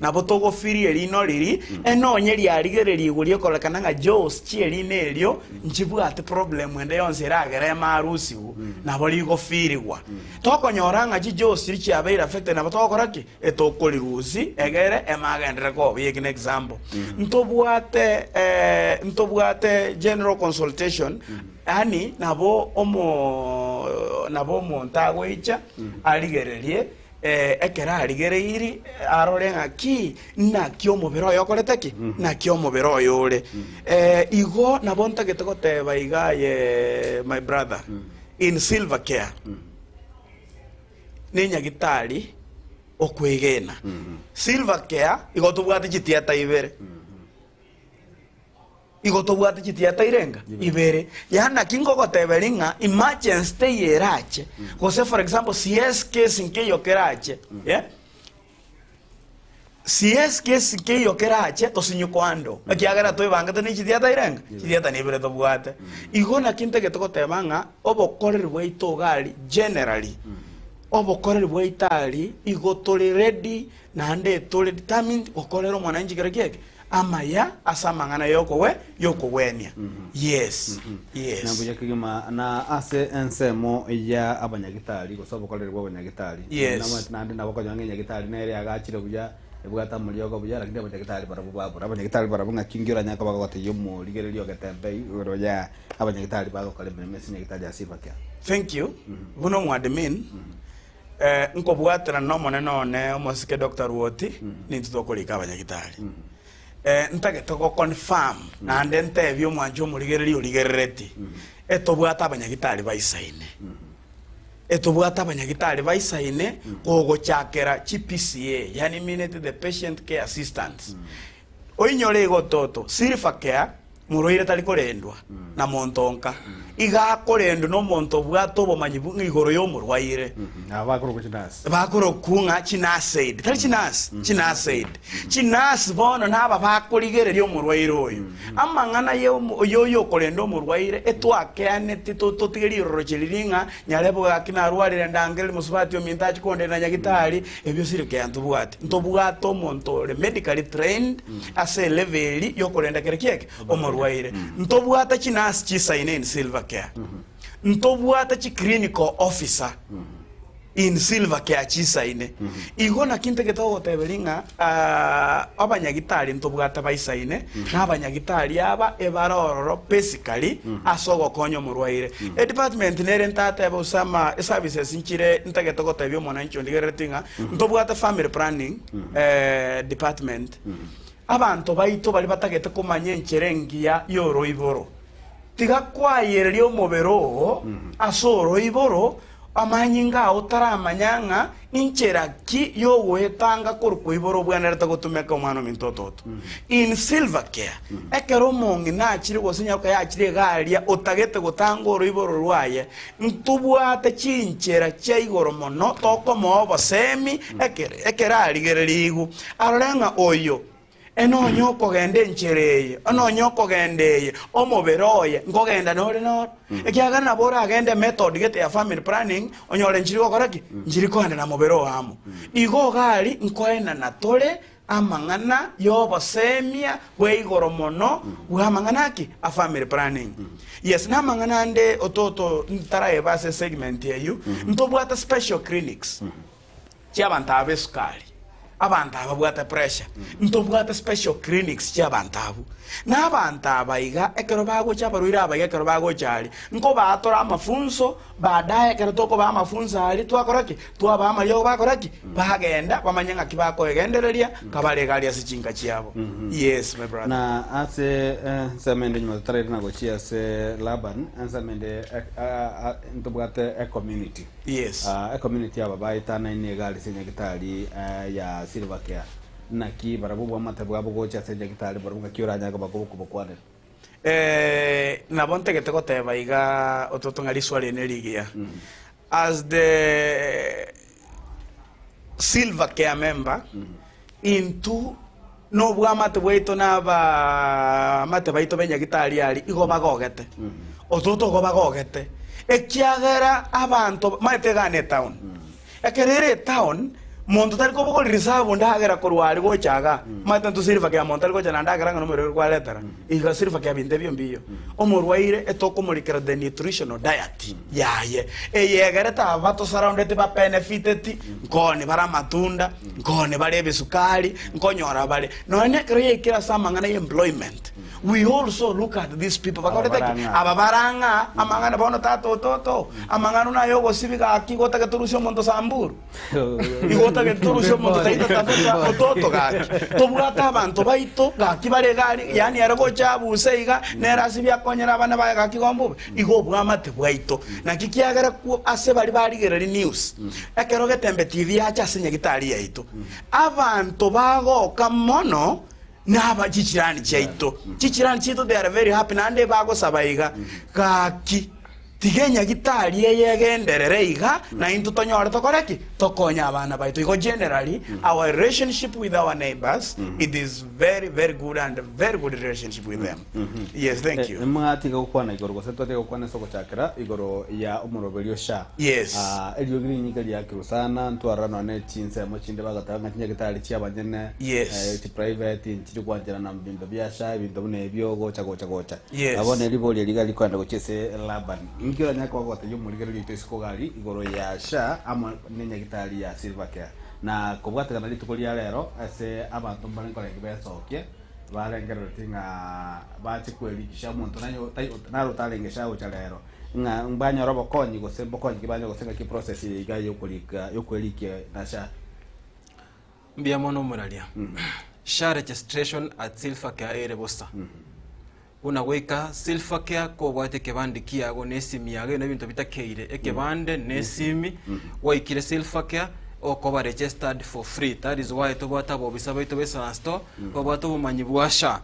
Nabo togofiria erino riri, enonye riarigererigwe riokorekana ng'a jaws chi'erino erio nchibwate problem ende yonsi eragere emarusiwu, nabo rigofirigwa. Tokonyora ng'a chijaws chiria chiabeire affected nabo togokora ki? Etokorirusi egere emagenderere koba buya. Eki n'example. Ntobwate eh, ntobwate general consultation yaani nabo omo nabo omonto agoicha arigererie eh, ekero arigereiri arore ng'aki naki omobere oye okorete ki naki omobere oye ore. Eh, igo nabo ntagete goteba iga aye my brother in silver care. Nenyagitari okwegena. Silver care igo tobwate chitiata ibere. Igo tobwate chitiata irenga? Ibere. Yaani naki ngogoteberia ng'a emergency teiyo erache, gose for example CS case nkeiyo kerache, eh, CS case nkeiyo kerache tosinye koando, ekiagera toebangete ne chitiata irenga? Chitiata nibere tobwate. Igo naki ntagete goteba ng'a obokoreri bwaito iga aria generally, obokoreri bwaito aria igo tore ready naende tore determined gokorera omwananchi kero kieke amaya ase amang'ana yokowe yokogwenia. Yes, yes. Na mbuya kegima na ase ensemo ya abanyagitari gose obokoreri bwa abanyagitari. Yes. Namanyete naende nabo okonyora ng'a enyagitari nere yagachire buya ebwate amoriogo buya lakini abanyagitari barabwo babura. Abanyagitari barabwo ng'aki nki oranyare koba gogotebia omorigereria ogetembe igoro ya abanyagitari bagokora emeremo ase enyagitari ya Silver Care. Thank you. Buna omoadmin, eh, nkobwatana nomonene one omosike Doctor Ruoti, nintwe tokorika abanyagitari. Eh, ntagete go confirm naende ntebie omwanchi omorigereria origerereti, etobwate abanyagitari baisaine. Etobwate abanyagitari baisaine kogochakera chi PCA, yaani mineti the patient care assistants. Oinyore igo toto, Silver Care morwaire tari korendwa na monto onka, iga akorendwa nomonto obwate obomanyi bung'a igoro y'omorwaire. Aba bakorokwa chinurse. Bakorokwa ng'a chinurse aid, tari chinurse, chinurse aid. Chinurse bono naba bakorigereria omorwaire oyo. Amang'ana y'oyo okorenda omorwaire etwakeaneti totige riroroche riria ng'a Nyarebe gaki narwarire ndangereri mosubati ominto ache kondenda nyagitari, ebio siri kea ntobwati. Ntobwate omonto ore medically trained ase elevel yokorenda kere kieke omorwaire. Ntobwate chinurse chisaine in silver care. Ntobwate chi clinical officer in silver care chisaine. Igo naki ntagete gogoteberia ng'a abanyagitari ntobwate baisaine, na abanyagitari aba ebare ororo basically ase ogokonya omorwaire. Edepartment nere ntatebe gose ama eservices nchire ntagete gotebia omwananchi ondigerereti ng'a ntobwate family planning department. Abanto baito baria batagete komanya enchera engiya y'oroiboro, tiga kwayereria omobere oo ase oroiboro, Amanyinga ao taramanya ng'a inchera ki y'ogoetanga korwa koibora obwenerete gotumeka omwana ominto ototo. In silver care, ekero omong'ina achire gose nyaroka yachire iga aria otagete gotanga oroiboro rwaye, ntobwate chinchera chia igoro mono tokomoa obosemi ekero arigererigwe arore ng'a oyo Nonya okogenda enchera eye, nonya okogenda eye, omobere oye nkogenda nore noro. Ekiagera nabo oragende emethod gete ya family planning, onyore nchiri gokora ki? Nchiri kogenda na mobere oo amo. Igo iga aria nkoenana tore amang'ana y'obosemia bwa igoro mono bwa amang'ana aki? A family planning. Yes, na amang'ana ande ototo ntaraeba ase segment eyio, ntobwate special clinics chi'abanto aba b'esukari. Abanto aba babwate pressure, ntobwate special clinics chia abanto abwo. Na abanto aba iga ekero bagocha abarwaire aba iga ekero bagocha aria, nkobaa tore amafunso, baadaye ekero tokobaa amafunso aria twakora ki? Twabaa amariogo bakora ki? Bagenda bamanye ng'aki bakoegendereria kabare iga aria ase chinka chiabo. Yes my brother. Na ase ensemo ende nyuma totarairana gochia ase Laban, ensemo ende ntobwate ecommunity. Yes. Ecommunity aba baetanaine iga aria ase enyagitari ya Silver Care. Naki barabwo obwamate bwabo gocha ase enyagitari barabwo ng'aki oranyare koba kobokwanera? Nabo ntagete goteba iga ototo ng'a riswali eri nerigiya. As the Silver Care member, intwe nobwamate bwaito na abaamate baito b'enyagitari aria igo bagogete. Ototo igo bagogete, ekiagera abanto maete iga ne etown. Ekero ere etown, monto tari kobogoria risabu ndagera korwa aria gocha igaa. Omanyete intwe Silver Care monto tari gocha na ndagera ng'a nomorwaire kwaretera. Iga Silver Care binto ebio mbiyo. Omorwaire etokomorikera the nutritional diet yaye, eye egerete aba batosurroundeti babenefiteti, nkoni bare amatunda, nkoni bare ebisukari, nkonyora bare. Nonya na ekero yaikire ase amang'ana ya employment, we also look at these people bakorete ki? Aba barang'a amang'ana bono tata ototo, amang'ana buna aya ogosibi gaki igo otagete orusie omonto Samburu, igo otagete orusie omonto Taita Taveta ototo gaki. Tobwate abanto baito gaki bare iga aria, yaani ere gocha abuse iga, nere asibie akonyere abana baye gaki igo mbobe. Igo obwamate bwaito. Naki kiagera kwo ase baria barigereria news, ekero Getembe TV yacha ase nyagitari yaito, abanto bagoka mono naba chichirani chiaito. Chichirani chiaito they are very happy naende bagosaba iga, gaki tiga enyagitari eye egenderere iga naintwe tonyore tokore ki? Tokonye abana baito. Igo generally our relationship with our neighbors it is very very good and very good relationship with them. Yes, thank you. Mwatiga gokwana igoro gose twatiga gokwana ase ogochakera igoro ya omoroberio sha. Yes. Eriogi rinyinge riakirwe sana ntwarora nonya ne chinsemo chinde bagoteba ng'a chinyagitari chia abanyene Yes. chi private nchiri gwancherana ebinto bia sha ebinto buna ebio gocha gocha gocha. Yes. Bono eribori eri iga rikoenda gochia ase Laban. Inki oranyare koba gotebia omorigereria oito isiko iga aria igoro ya sha amo ne nyagitari ya Silvercare na kobwatekana rituko ria rero ase abanto mbare nkorenge besokie Barengereretie ng'a bache kwerikisha omonto naro otarenge shagocha rero, ng'a mbanyore obokonyi gose mbokonyi ki banyore gose ng'aki eprocess eye iga yokorika yokwerikia na sha. Mbuya mono omoraria. Sha registration at Silver Care ere bosa. Buna goika Silver Care kobwate ekebande kiago na esimi yago ebio nebinto bitakeire ekebande na esimi gwaikire Silver Care okoba registered for free that is why tobwate abobisa baito ba Esansto babwate obomanyi bwa SHA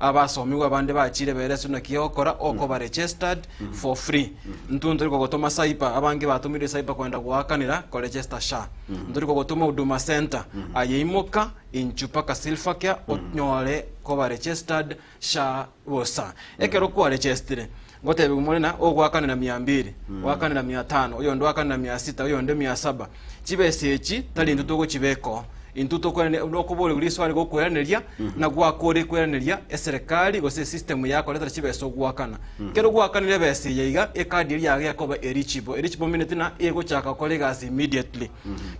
abasomigwa abande bachire bereswe naki ogokora okoba registered for free intwe ntori kogotoma cyber abange batomirwe cyber kogenda goakanera koregister SHA ntori kogotoma Huduma Center aye imoka inchu mpaka Silver Care onyore koba registered Sha bosa. Ekero kwarechestire, ngotebiwa more na ogoakanera mia mbili, oakanera mia tano, oyonde oakanera mia sita, oyonde mia saba. Chibesa echi tari intwe togochibeka oo. Intwe tokwerania nokoborigwa riswali gokweraneria, na gwakore kweraneria eserekari gose esystem yakoretera chibesa ogoakana. Ekero gwakanire ebesa eye iga, ekadi eria yago ekoba eligible. Eligible meaning ng'a egochaka gokora egasi immediately.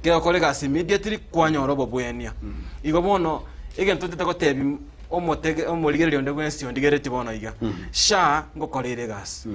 Ekero egokora egasi immediately, kwanyora obobwenia. Igo bono, egento ntete gotebi omotege omorigereria onde bwensi ondigereretie bono iga, sha ngokorere egasi,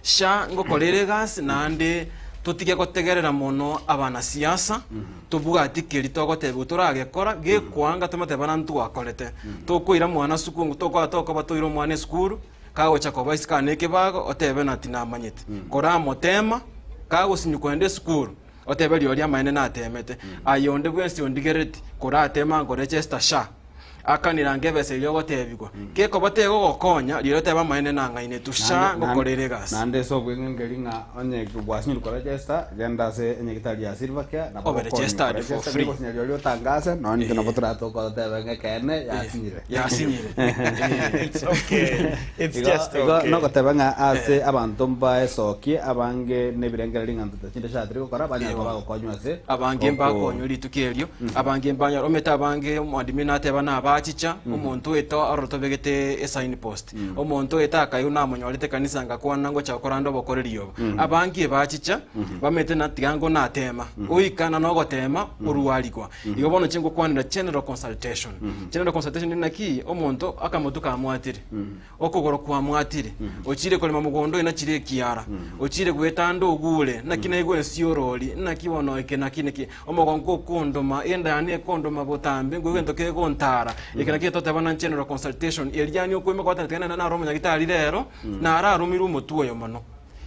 sha ngokorere egasi naende totige gotegerera mono abanasiasa, tobwati keri togotebiwa toragekora, gekwanga tomotebe bana ntwakorete. Tokoira mwana sukuru tokoa tokoba toire omwana esukuru, kagocha koba isiko aa na ekebago, otebe ng'a tinamanyete. Koramotema, kagosinywa kogenda esukuru, Otebe rirorio amaene nateemete, aye onde bwensi ondigerereti, koratema nkorechesta sha. Akanera ange ebesa eria ogotebigwa. Gekoba tegogokonya, rirorio teba amaene nang'ainetwe sha ngokorere egasi. Naende ase obweng'engeri ng'a onye gwasinyire korechesta, genda ase enyagitari ya Silver Care nabo Obe ogokonye registered for korechesta, free. rigosinya rirorio otangase, nonya intwe nabo toratokotebe ng'a ekeene yasinyire. Yasinyire. It's okay. It's Igo just igo okay. nogoteba ng'a ase abanto mbaesokie abange nebirengererio ng'a ntoto chinde chatiri gokora banyare koba bagokonywa ase Abange oko mbakonywa rituko erio, abange mbanyora omanyete abange omwandimi nateba naba. Ebachicha, omonto oete aroro tobegete esign post, omonto oete akaigwa namonyorete ekanisa ngakwana ngocha gokoranda obokoreri obo. Abange ebachicha, bamanyete na tiga ngo natema, oikana na ogotema orwarigwa. Igo bono inche ngokwanera general consultation. General consultation naki, omonto akamotu kamwatire. Okogoro kwamwatire, ochiire korema mogondo oye nachire ekiara, ochiire gwetanda ogure, naki naigwe ensiorori, naki bono eke naki neki, omogongo okondoma, enda yane ekondoma botambe, nkoigwa egento kegontara, eke nakio toteba na general consultation, eria yaani okoimoka gwateba tiga nende nare omonyagitari rero, nararumirwe omotwe oyo mono.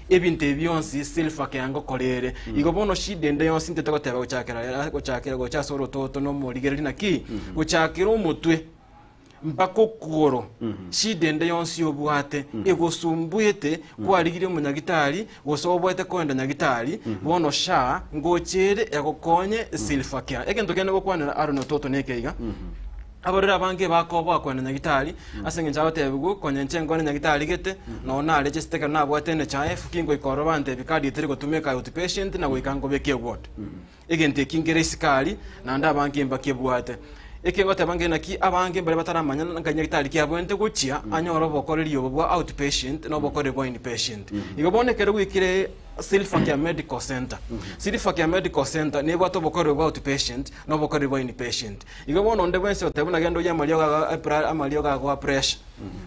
Ebinto ebi bionsi Silver keango korere. Igo bono shida ende yonsi ntete goteba gochakera gochakera gocha ase orototo na omorigereria naki, gochakera omotwe. mpaka okogoro, shida ende yonsi obwate, egosumbuete, kwarigirie omonyagitari, gose oboete koenda nyagitari, bono SHA ngocha ere egokonye Silver Care. Egento kende ngokwanera Aaron Ototo neke iga, abarwaire abange bakoboa koenda nyagitari, ase eng'encho agotebiwa konya inche nkwane nyagitari gete, nonye narechesete ekero nabwate NHIF, kingoika ororo bantebia card etari gotumeka outpatient na goika nkobeke eward. Egento eki nkere isiko aria, naende abange mbakebwate. Eke ngoteba ng'e naki abange mbaria bataramanya nkai nyagitari ki abwenerete gochia anyore obokoreri obo bwa outpatient na obokoreri bwa inpatient. Igo bono ekero goikire Silver Care Medical Centre, Silver Care Medical Centre nebwate obokoreri bwa outpatient na obokoreri bwa inpatient. Igo bono onde bwensi oteba buna genda oyie amariogo ago epra amariogo ago a pressure,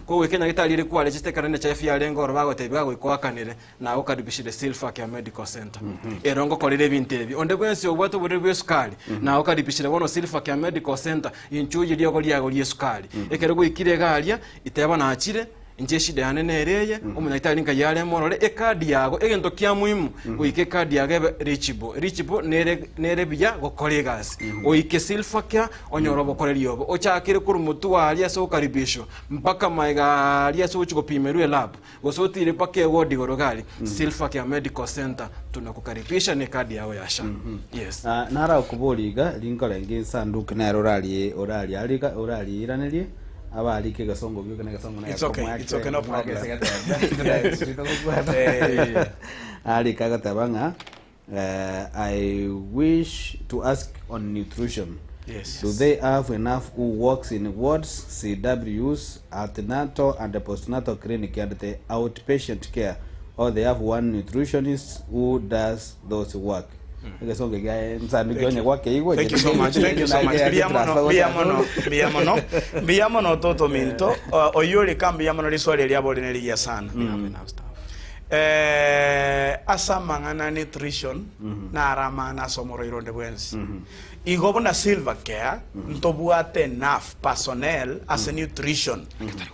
kogoika nyagitari ere kwarechete ekero NHIF yarenge ororo bagotebia gagoika oakanere, Nagokaribishire Silver Care Medical Centre. Ero ngokorera ebinto ebi. Onde bwensi obwate oborwaire bw'esukari, nagokaribishire bono Silver Care Medical Centre, inchuo oyie riogo riago ri'esukari. Ekero gwaikire iga aria, iteba nachire, inche eshida yane nere eye, omonyagitari nkai are morore, ekadi yago, egento kia muhimu, goika ekadi yago ebe reachable. Reachable nere nere buya gokora egasi. Oike Silver Care, onyore obokoreri obo. Ochakere korwa motwe aria ase ogokaribishwa, mpaka magega aria ase ogochia gopimerwa elab. Gose otire mpaka eward igoro gari Silver Care Medical Centre tunakukaribisha ne card yao ya SHA. Yes. Ah, nara okoboria iga rinkorenge ensanduki nere orari orariariga orariiranerie abarike egesongo gioka na egesongo naye It's okay, it's okay, no problem. problem. Arika agoteba ng'a eh, I wish to ask on nutrition. Yes. Do they have enough who works in wards, CWs, antenatal and postnatal clinic and the outpatient care or they have one nutritionist who does those work? Egesongo ekia nsanduki onye gwakeigwa Thank you so much. Thank you so much. Mbuya mono, mbuya mono, mbuya mono. Mbuya mono toto minto. Uh, oyio ori ka mbuya mono riswali eria bori nerigiya sana. We have enough staff. Eh, ase amang'ana nutrition naro amang'ana ase omoroiro onde bwensi. Igo buna Silver Care ntobwate enough personnel ase nutrition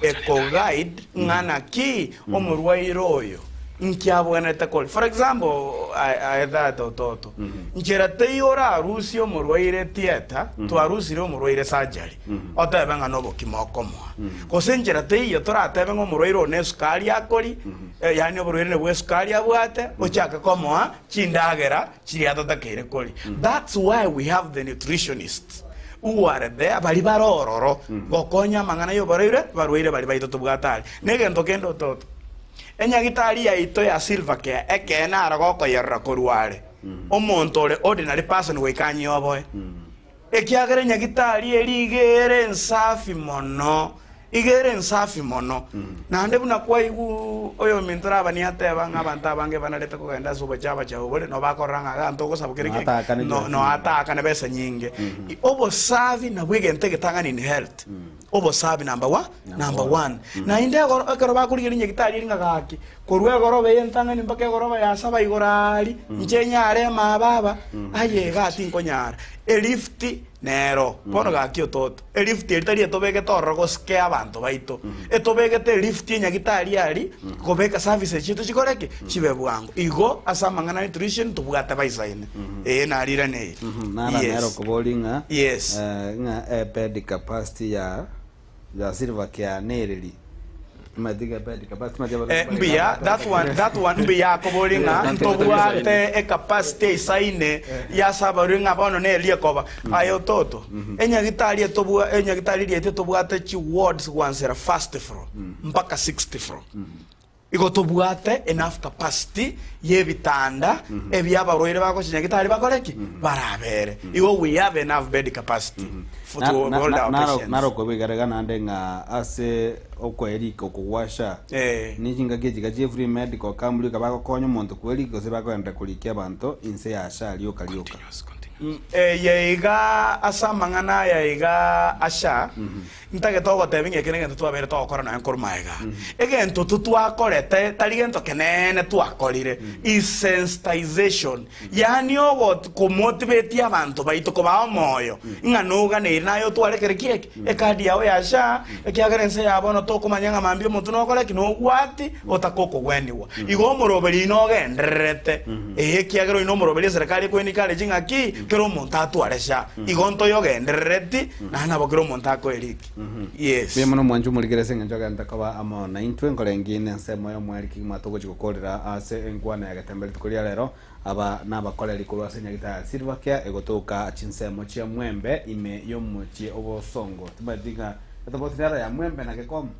eko guide ng'a naki omorwaire oyo nki abwenerete koria. For example, aye tata ototo, nchera teiyo orarusie omorwaire theatre, twarusirie omorwaire surgery, otebe ng'a nobokima okomoa. Gose nchera teiyo toratebe ng'a omorwaire oyo nesukari akoria, yaani oborwaire bw'esukari abwate, ochake komoa chindagera chiria totakeire koria. That's why we have the nutritionists who are there, baria bare ororo gokonya amang'ana y'oborwaire barwaire baria baito tobwate aria. Na egento kende ototo, enyagitari yaito ya Silver Care ekeene aro gokoyerora korwa are, omonto ore ordinary person goika anyoboe. Ekiagera enyagitari eria iga ere ensafi mono, iga ere ensafi mono. Naende buna kwaigwa oyominto Labani ateba ng'a abanto abange banarete kogenda ase obochabacha obore, nabo bakorora ng'a iga ntogosaba kere Noataakane geke, chibesa nyinge. noataakane besa nyinge. Obosafi nabwo egento egetang'ani in health. Obosafi number one, number one. Naende egoro ekero bakorigereria nyagitari eria ng'a gaki, Korwa egoroba eye entang'ani mpaka egoroba ya saba igoro aria, inche nyare amaababa, aye igaa tinkonyara. Elifti nero, bono gaki ototo, elifti eria tari etobegete ororo gosike abanto baito, etobegete elifti enyagitari aria, kobeka services chiaito chikore ki? Chibe bwango. Igo ase amang'ana a nutrition tobwate baisaine. Ee nariraneirie. Nara nere Yes. okobori ng'a Yes. eh, ng'a ebed capacity ya ya Silver Care nereri. Eh, mbuya, that one, that one mbuya akobori ng'a ntobwate ecapacity eisaine yase abarwire ng'a bono neria ekoba. Aye ototo, enyagitari etobwa enyagitari riaito etobwate chi wards gwansera first floor mpaka sixth floor. Igo tobwate enough capacity y'ebitanda ebia abarwaire bagocha nyagitari bakore ki? Barabere. Igo we have enough bed capacity. For to hold our patients. Narokobigarega naende ng'a ase okwerika oko gwa SHA, Eh. ne chingaki echi iga chia free medical camp rioka bagokonya omonto kwerika gose bakogenderera korikia abanto inse ya SHA rioka rioka. Eye iga ase amang'ana aya iga a SHA, ntagete ogotebia ng'a eke negento twabeire togokora nonya nkorwa magega. Egento to twakorete tari gento keneene twakorire, is sensitization. Yaani ogo komotibetie abanto baito kobaa omoyo, ng'a noganeire naye otware kere ki eke, ekadi yao ya SHA, ekiagera ense ya bono tokomanya ng'a mambia omonto nokore ki, nogwati otake okogwenigwa. Igo omoroberi oino ogendererete, ee, ekiagera oino omoroberi eserekari ekoenika are ching'aki, kera omonto atware SHA. Igo ntoyogenderereti, naende nabo kera omonto akoeriki. Yes. Mbuya mono mwanche omorikere ase engencho ogente koba amo naintwe, nkoreng'ine ensemo y'omweri kegima togochia gokorera ase enkwana ya Getembe rituko ria rero. Aba nabakoreri korwa ase Nyagitari ya Silver Care egotoka chinsemo chia Mwembe ime y'omochie obosongo. Timanyeti ng'a etobauti nero ya Mwembe na Gekomo?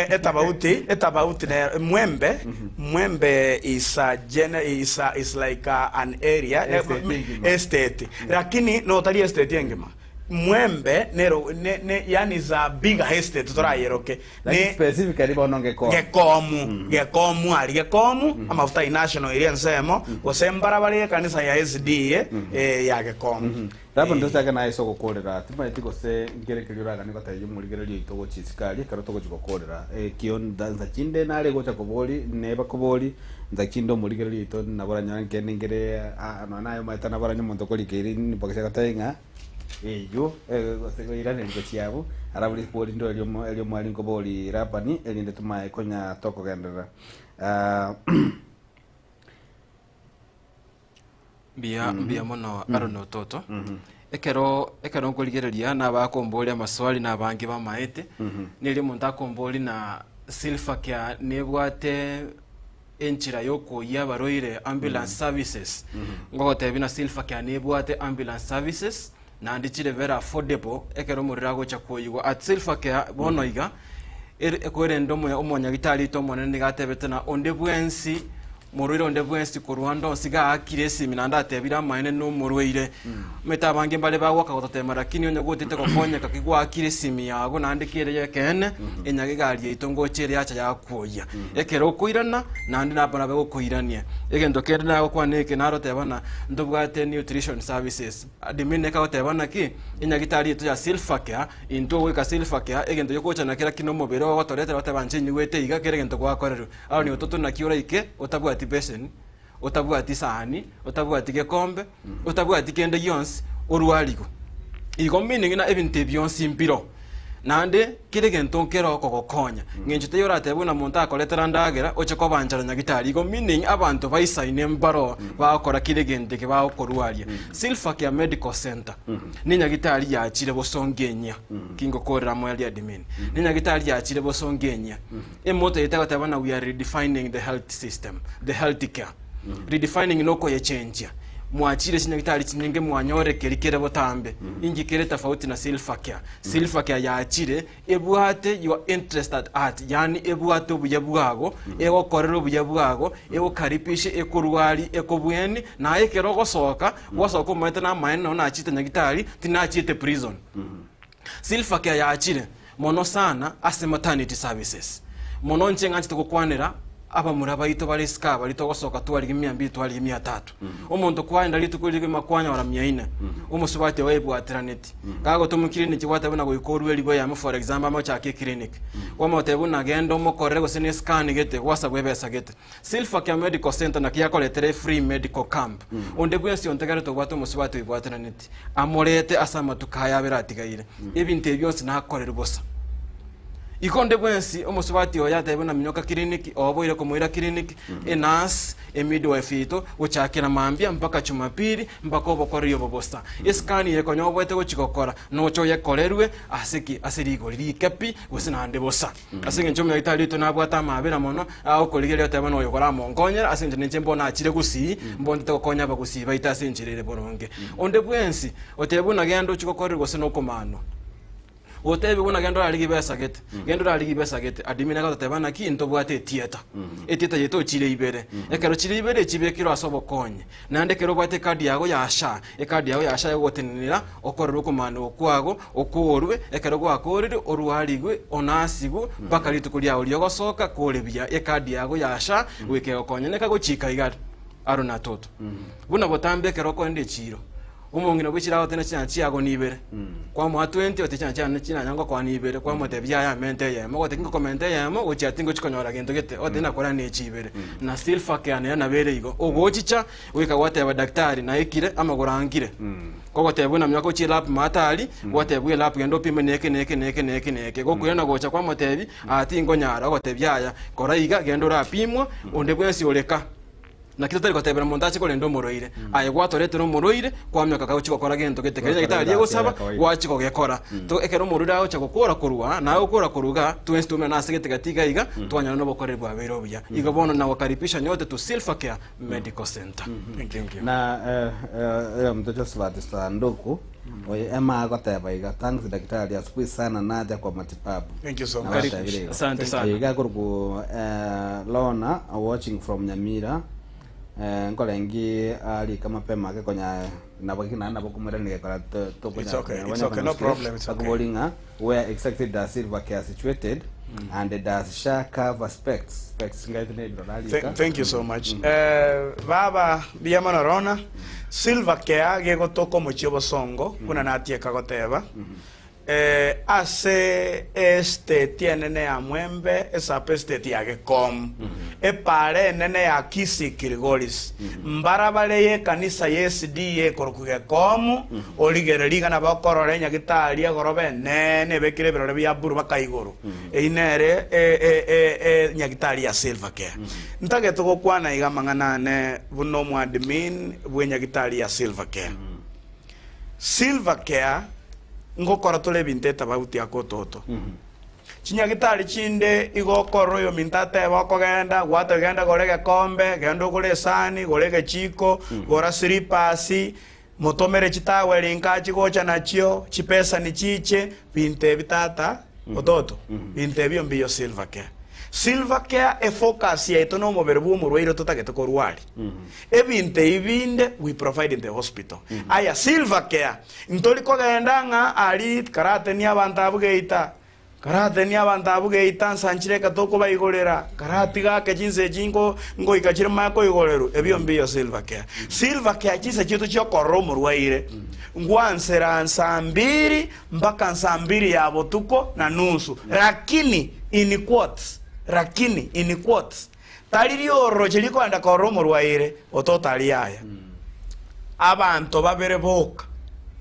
Etabauti, etabauti nero Mwembe, Mwembe is a gene, is a, is like a, an area, Estate engima. estate. Lakini notari estate engima. Mwembe nero ne, ne, yani is a bigger estate torayeroke. Lakini Ne specifically bono Gekomu. Gekomu, Gekomu aria Gekomu, amafuta ai national eria ensemo, gose mbarabara y'ekanisa ya SDA eh, ya Gekomu. Labda ntochake naye ase ogokorera, timanyeti gose nkere keria oraganie gotebia omorigereria oito gochia isiko aria ekero togochia gokorera. Ekio nsa chinde nare gocha kobori, neba kobori, nsa chinde omorigereria oito nabo oranyore nkende nkere nonya naye omanyete nabo oranye omonto okorikeire inbox agotebia ng'a eywo gose koiraneria gochia abwo, alafu rikori ndiro eriomo eriomwari nkobori Labani erinde tomaye konya tokogenderera. Mbuya mbuya mono Aaron Ototo. Ekero ekero nkorigereria nabakomboria amaswali na abange bamaete, neri omonto akombori na Silver Care nebwate enchera yokoyia abarwaire ambulance services. Ngogotebia na Silver Care nebwate ambulance services naende chire very affordable ekero omorwire agocha koyigwa. At Silver Care bono iga, ere ekwerende omoya omonyagitari oito omonene nigo atebete na onde bwensi Morwaire onde bwensi korwa ande onsi gaakire esimi naende atebire amaene nomorwaire. Omanyete abange mbare bagoaka gototema lakini onye gotete gokonyeka ki gwaakire esimi yago naende kere yekeene enyage egari yaito ngocha ere yacha yakwoyia. Ekero okoirana naende nabo nabe gokoirania. Egento kende nagokwana eke naroteba ng'a ntobwate nutrition services. Admin ekagoteba naki enyagitari yaito ya Silvercare intwe ogoika Silvercare egento gegocha nakera ki nomobere ogotoretera goteba inche nyigwete iga kera egento gwakorerwe. Aroni ototo naki oraike otabwati beseni, otabwati esahani, otabwati gekombe, otabwati kende gionsi, orwarigwe. Igo meaning ng'a ebinto ebi bionsi mbiro. Naende kera egento nkere okogokonya. Ng'encho teiyo oratebe buna monto akoretera ndagera oche kobanchera nyagitari. Igo meaning abanto baisaine mbaro bagokora kera egento eke bagokorwaria. Silver Care Medical Centre ne nyagitari yachire bosongo enyia. Kingokorera amo eria admin. Ne nyagitari yachire bosongo enyia. Emoto eye tegoteba na we are redefining the health system, the health care. Redefining nokoyechenjia. Mwachire chinyagitari chinyinge mwanyore keri kere botambe. Inki kere tofauti na Silver Care? Silver Care yachire ebwate your interest at heart, yaani ebwate obuya bwago, egokorera obuya bwago, egokaripishe, ekorwari, ekobweni, naye ekero ogosoka, gwasoka omanyete namaene nonye nachete nyagitari, tinachiete prison. Silver Care yachire mono sana ase maternity services. Mono inche ng'anchete gokwanera abamura baito bare isiko aba baria togosoka twarigia mia mbili twarigia mia tatu. Omonto kwaenda rituko rigima kwanyora mia ine, omosubati oye aibwateranetie. Kagotoma clinic gwateba buna goika orue eribu eyemo for example amochake eclinic. Kwamotebia buna genda omokorere gose ne escan gete gwasabwa ebesa gete. Silver Care Medical Centre naki yakoretera efree medical camp. Onde bwensi ontegerete obwate omosubati oibwateraneti, amorete ase amatuko aya abere atigaire. Ebinto ebi bionsi nakorerwe bosa. Igo onde bwensi omosubati oyo atebe buna minyoka clinic, oboire komoira clinic, enurse, emidwife yaito, gochakera mambia mpaka chumapili, mpaka obokoreri obo bosa. Escan eye konya oboete gochi gokora, noche oyekorerwe ase ki? Ase rigori rike pi, gose naende bosa. Ase engencho omonyagitari oito nabwate amaabera mono, agokorigereria otebe buna oyo koramonkonyera, ase engencho ninche mbono achire gusii, mbontete gokonya abagusii baito ase enchera ere boronge. Onde bwensi otebe buna genda ochie gokorerwa gose nokomanwa. Gotebi buna genda orarigie besa gete, genda orarigie besa gete, admin agototeba naki ntobwate etieta. Etieta yaito chire ibere. Ekero chire ibere chibekirwe ase obokonyi. Naende ekero obwate ekadi yago ya SHA, ekadi yago ya SHA egogotenenera okorerwe okomana okwago, okoorwe, ekero gwakoorire orwarigwe, onasigwe, mpaka rituko riago riogosoka kore buya. Ekadi yago ya SHA goika egokonyeneka gochika iga aro na toto. Buna botambe ekero okoenda echiiro, omong'ina bwe echiro agotebia chinyaanya chiago nibere, kwamoa twenty ote chinyaanya chiane chinyaanya ngokoa nibere, kwamotebia yaya amente eyemo, ogoteba kingokomenta eyemo gochia tingochi konyora gento gete, ogoteba nakora ne echi ibere. Na silver care nere nabo ere igo, ogochicha goika gwateba daktari naikire amagoro ankire, kogoteba buna miaka ochie lab maate aria, gwatebwa elab genda opime neke neke neke neke neke, gokoirana gocha kwamotebia aa tingonyara, ogotebia yaya kora iga genda orapimwa onde bwensi oreka. Naki totari gotebera monto ache korenda omorwaire, aye gwatoretire omorwaire, kwamioka kagochia gokora gento gete keria nyagetari egosaba, gwachia kogekora. To ekero omorwaire agocha gokora korwa aa, naye ogokora korwa igaa, twensi twaumerana ase gete gati iga iga, twanyora nobokoreri bwabeire obuya. Igo bono nagokaribisha nyote to Silver Care Medical Centre. Thank you. Na eh, eh, oyominto Josephat Sanduku oyo ema agoteba iga thanks daktari asubuhi sana naja kwa matibabu Thank you so much. Nabatebire igo. Asante sana. Oyo iga akorokwa eh, Lorna watching from Nyamira eh, nkorengi arika mapema ake konya nabo naende nabo komoirania gekora to- tokonya It's okay, konya it's okay, no problem, it's okay. Akobori ng'a where exactly does Silver Care situated and does SHA cover specs specs ngaite ne ebirore arika Thank, thank you so much. Eh, baba mbuya mono Rona. Silver Care gegotoka omochie obosongo buna natieka goteba. Eh, ase estate enene ya Mwembe, esub estate ya Gekom, epaara enene ya Kisii Kilgoris, mbarabare y'ekanisa ya SDA ekorokwa Gekom, origererie rigana bakorora enyagitari egoroba enene ebekire ebirore bia buru baka igoro. Eyio nere enyagitari ya Silver Care. Ntagete gokwana iga amang'ana ane buna omoadmin bw'enyagitari ya Silver Care. Silver Care ngokora tore ebinto etabauti ake ototo. Chinyagitari chinde igo okorora oyominto atebe okogenda, gwateba genda gora egekombe, genda ogore esani, gora egechiko, gora slippers, motomere chitowel inka chigocha nachio, chipesani chiche, binto ebi tata ototo, binto ebio mbiyo Silver Care. Silver Care efocus yaito nomobere bwa omorwaire totagete korwaria. Ebinto ebi binde we provide in the hospital. Aya Silver Care, ntori kogenda ng'a aria karatenie abanto abwo geita, karatenie abanto abwo geita nsanchire eka tokobaigorera, karatiga ake chinsa echi nko nkoika chire maya koigorerwa, ebio mbiyo Silver Care. Silver Care chinsa chiaito chiokorora omorwaire, ngwansera nsa mbiri mpaka nsa mbiri ya botuko na nusu, rakini in quotes, rakini in quotes, Tari riororoche rikoenda korora omorwaire ototari yaya. Abanto babere boka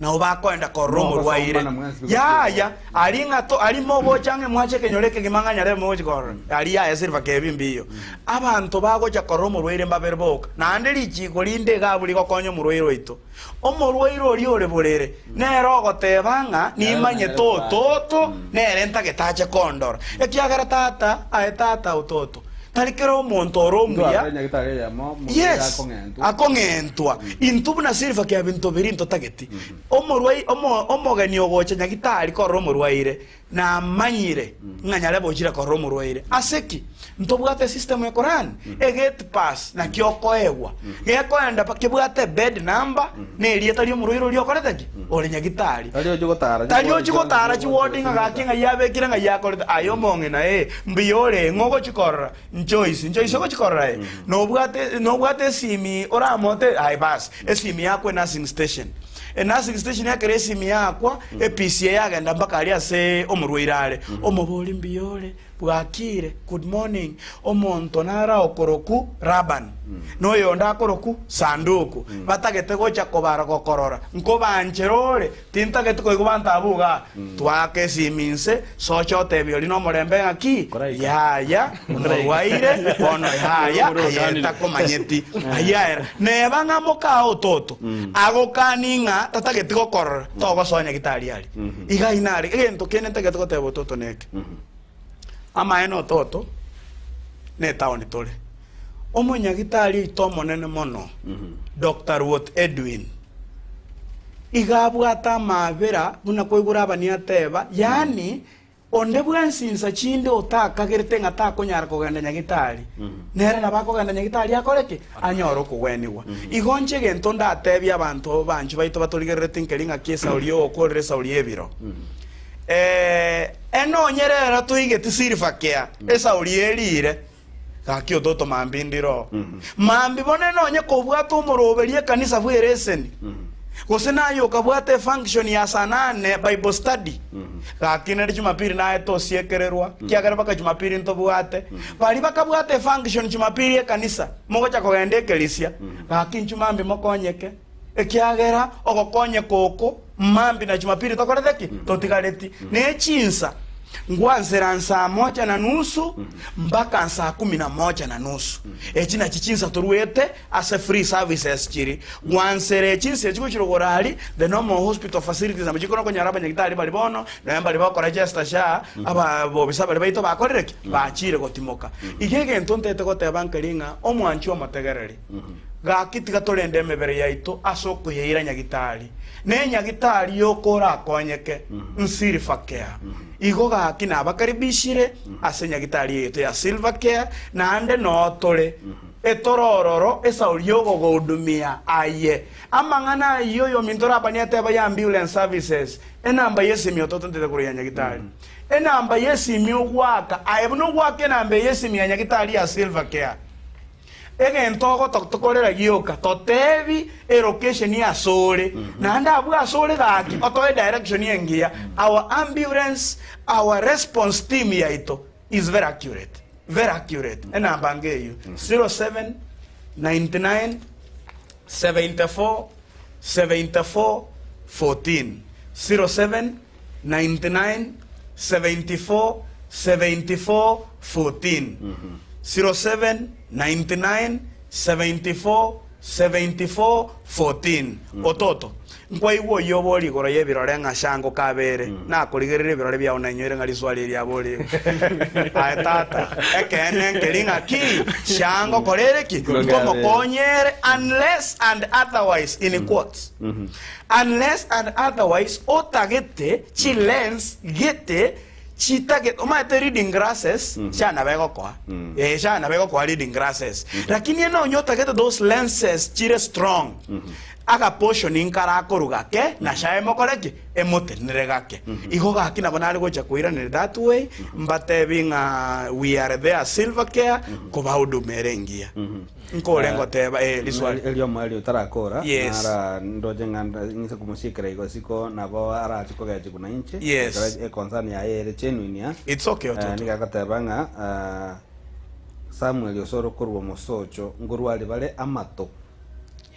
nabo bakoenda korora omorwaire yaya. Aria ng'a to aria mogocha ng'a mwache ekenyoro ekegima ng'a nyarebe mogochi korora aria yaya Silver kebi mbiyo. Abanto bagocha korora omorwaire mbabere boka. Naende richiko rinde iga abwo rigokonya omorwaire oito. Omorwaire oria ore borere nere ogoteba ng'a nimanyete ototo, nere ntagete ache kondora, ekiagera tata aye tata ototo. Tari kera omonto ore omuya, yes, akong'entwa. Intwe buna Silver kia binto biria ntotageti. Omorwai omo omogeni ogocha nyagitari korora omorwaire, Namanyire ng'a nyarebe ochire korora omorwaire. Ase ki? Ntobwate esystem ekorani, egate pass naki okoegwa. Gekoenda pa kebwate ebed number na erieta ri'omorwaire oria okorete ki? Ore nyagitari. Tari ochia gotara Tari ochia gotara chiwodi ng'a gaki ng'ai abekire ng'ai akorete. Aye omong'ina ee, mbuya ore ng'o ogochi korora? Njoyce, Njoyce ogochi korora ee? Nobwate nobwate esimi oramote? Aye bas, esimi yakwa enursing station. Enursing station ekero esimi yakwa, ePCA yagenda mpaka aria ase omorwaire are. Omobori mbuya ore, bwakire, good morning, omonto nare okoroku Laban, na oyonde akoroku Sanduku, batagete gocha kobara gokorora, nkobanchera ore, tintageti koigwa banto abwo igaa. Twaaka esimi inse, socha otebie oria nomorembe ng'aki, yaya, omorwaire, bono yaya, aye takomanyeti. Ayio aera. Neba ng'a mokaa ototo, agokani ng'a tatageti gokorora, togosoa nyagitari aria. Iga inare, egento kende ntagete goteba ototo neke. Amaene ototo, ne etaoni tore. Omonyagitari oito omonene mono, Doctor Ruoth Edwin. Iga abwate amaabera buna koigure abania ateba, yaani onde bwensi insa chinde otakagerete ng'a takonyara kogenda nyagitari, nere nabo akogenda nyagitari akore ki? Anyore okogwenigwa. Igo inche egento ndatebie abanto banchu baito batorigerereti nkeri ng'aki esauri y'ogokorera esauri y'ebiro. Eh, enonye rero toigeti silver care, esauri erire, Gaki ototo mambi ndire oo. Mambi bono nonye kobwate omoroberi ekanisa bw'ereseni, gose naye okabwata efunction ya saa nane Bible study, gaki nere Jumapili naye tosiekererwa, kiagera mpaka Jumapili ntobwate. Baria bakabwata efunction Jumapili ekanisa, mogocha kogenda ekerisia, gaki inchuo mambi mokonyeke, ekiagera ogokonyeka oko mambi na Jumapili tokorete ki? Totigareti. Ne chinsa ngwansera nsaa moja na nusu mpaka nsaa kumi na moja na nusu. Echi nachi chinsa toruete ase free services chiri. Gwansera echinsa echi gochia rogoro aria, the normal hospital facilities nabo chikona konyora abanyagitari baria bono, nonya mbari bakora gesta sha, abobisa baria baito bakorire ki? Bachire gotimoka. Iga egento ntete goteba nkeri ng'a omwanchi omotegereri, Gaki tiga torende emebere yaito ase okoyeira nyagitari, na enyagitari yoka orakonyeke n'Silver Care. Igo gaki nabakaribishire ase enyagitari yaito ya Silver Care, naende noo tore etorororo esauri y'ogogohudumia aye. Amang'ana ayio oyominto Labani ateba ya Ambulance Services, enamba y'esimi ototontete korwa ya nyagitari. Enamba y'esimi ogoaka aye buna ogoaka enamba eye y'esimi ya nyagitari ya Silver Care. Egento ogotokorera gioka, totebi elocation asore, naende abwo asore gaki otoe direction engiya. Our ambulance, our response team yaito is very accurate, very accurate. Enamba ngeyio, 07 99 74 74 14, 07 99 74 74 14 07 99 74 74 14 Ototo, nkwaigwa oyio obori igoro y'ebirore ng'a shango kabere, nakorigereria ebirore biao nainyoire ng'a riswari eri aboriigwe. Aye tata, ekeene nkeri ng'a ki? Shango korere ki? Nkomokonyere unless and otherwise in quotes. Unless and otherwise otagete chi lens gete chitagete omanyete reading glasses chiana begokoa eh chiana begokoa reading glasses lakini ene onye otagete those lenses chire strong aga portion nkarakorwa gake na sha emokore ki emotenere gake igo gaki nabo nare gocha koiraneria that way mbatebi ng'a we are there silver care kobahudumia ere engiya. Nkore ngoteba, eh, riswali. Erio omoerio otarakora, Yes. nara ndoche ng'a ng'ise komosiekera igo isiko, nabo arache kogechigwa nainche, Yes. ekero econcern yaye ere genuine ah. It's okay, Eh, ototo. nigo agoteba ng'a ah, Samuel osoro korwa omosocho nkorwari bare amato.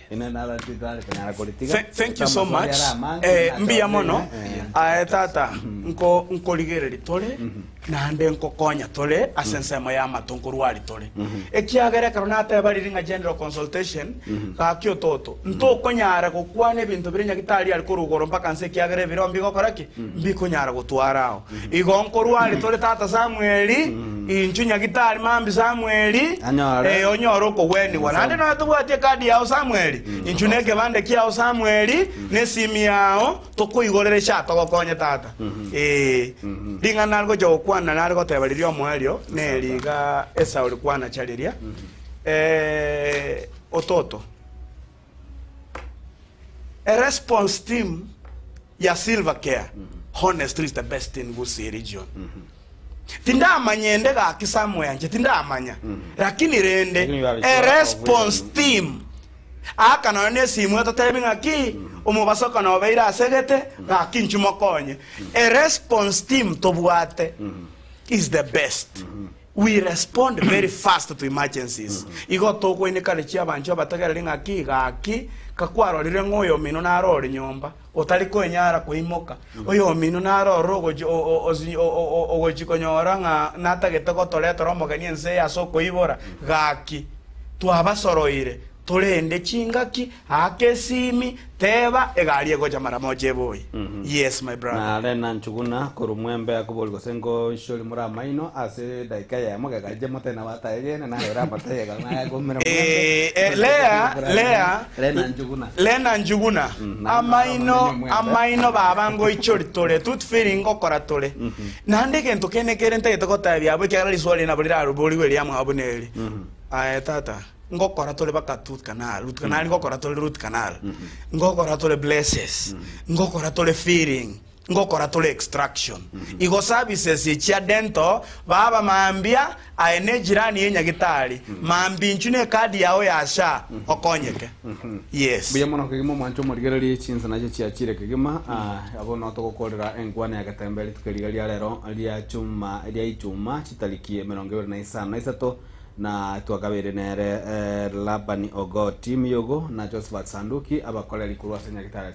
Ine nara titare konyara koritiga. Thank you so Amaswali much. are amange, Eh, nache mbuya orire, mono. eh. Aye tata, nko nkorigereria tore naende nkokonya tore ase ensemo y'amato nkorwari tore. Ekiagera ekero nateba riria ng'a general consultation, gaki ototo, ntokonyara gokwana ebinto biria nyagitari are korwa igoro mpaka nse ekiagera ebiro mbigokora ki? Mbikonyara gotwara ao. Igo nkorwari tore tata Samueli, inchuo nyagitari mambia Samueli, Anyore. eh, onyore okogwenigwa. Naende nonya tobwati ekadi yao Samueli, inchuo na ekebande kiao Samueli, na esimi yao, tokoigorere sha togokonye tata. Ee, ring'ana nare gocha gokwana nare goteba riria omoerio, neri iga Esau rikwanacha riria, eh, ototo. A response team ya Silver Care honestly is the best in Gusii region. Tindamanya ende gaki somewhere inche tindamanya lakini rende Lakini you are a sure of response it. team aka nonya na esimu etotebi ng'aki omobaso okona obeire asegete gaki inchu mokonye. A response team tobwate is the best. We respond very fast to emergencies. Igo tokoinekana chiabancho abategereri ng'aki gaki kakwarorire ng'a oyomino naro ore nyomba otari koenyara koimoka oyomino naro ore ogochi o- o- osi- o- o- o- ogochi konyora ng'a natagete gotoretera omogeni ense eye ase okoibora gaki twabasoroire. Torende chingaki, aka esimi, teba, egari egocha mara moja eboyi. Yes my brother. Nare na nchuguna korwa mwembe akobori gose ngoishori more amaino ase edaika eyemo gegache mote nabo ataegene naye ore amatayega naye akomera mwembe. Eh, eh, Lea, Lea, Lena Njuguna. Lena Njuguna. Mm, Amaino, amaino mwembe. amaino baba ngoichori tore, tooth filling ngokora tore. Naende egento kende kere ntagete gotebia abwo ekiagera riswali nabo riraruborigwe riamwabo buna eri. Aye tata, ngokora tore baka tooth canal, root canal ngokora tore root canal, ngokora tore braces, ngokora tore filling, ngokora tore extraction. Igo services chia dental, baba mambia aye ne ejirani ye nyagitari, mambia inchu ne ecard yao ya SHA okonyeke. Yes. Mbuya mono kegima omwancho omorigererie chinsa nacho chiachire kegima ah, abo no togokorera enkwana ya getembe rituko riga ria rero ria chuma ria ichuma chitariki 23 na twakabere nere eh, Labani Ogoti Miyogo na Josephat Sanduki abakoreri korwa ase nyagitari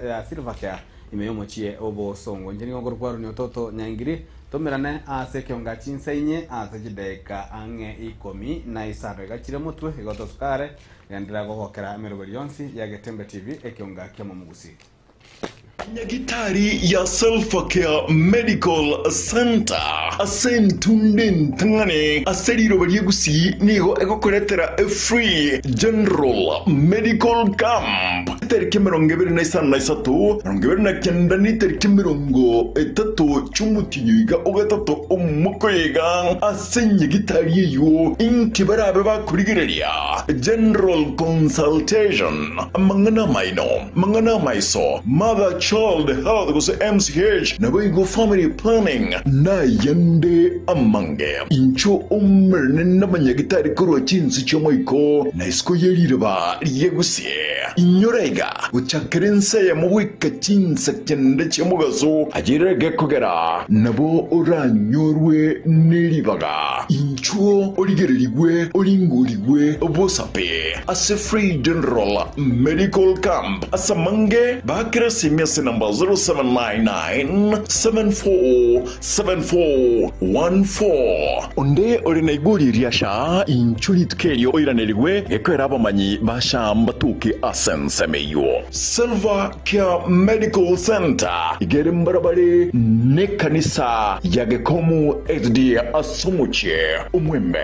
ya Silver Care ime yomochie obosongo inche nigo ngoro kwaroni ototo nyaingiri tomerane ase ekionga chinsa inye ase chidaeka ang'e 15 egachire motwe igo tosukare gendera gogokera emeroberi yonsi ya Getembe TV ekionga kia momugusi. Nyagitari ya Self-Care Medical Center ase entunde entang'ani ase riroba ria Gusii nigo egokoretera a free general medical camp etariki 23, 29 na etariki 30 chi'omotienyi iga ogatato omwaka oyo iga ase nyagitari eywo inki barabe bakorigereria general consultation amang'ana amaino mang'ana amaiso mother child health gose MCH naboigo family planning nayende amange incho omerane n'abanyagitari korwa chinsi chi'omoiko na isiko yeriroba riegusie inyoraiga gochakera ense eyemo goika chinsa kende chi'omogaso ayerege kogera nabo oranyorwe n'eribaga inchuo origererigwe oringorigwe bosape ase free general medical camp ase mange bakere simia ase namba 0799 747414 onde ore na igori riasha inchu rituko erio oiranerigwe gekoera abamanyi bashamba tuke ase ensemo eywo Silver Care Medical Center igere mbarabare n'ekanisa ya Gekomu SD ase omochie omwembe.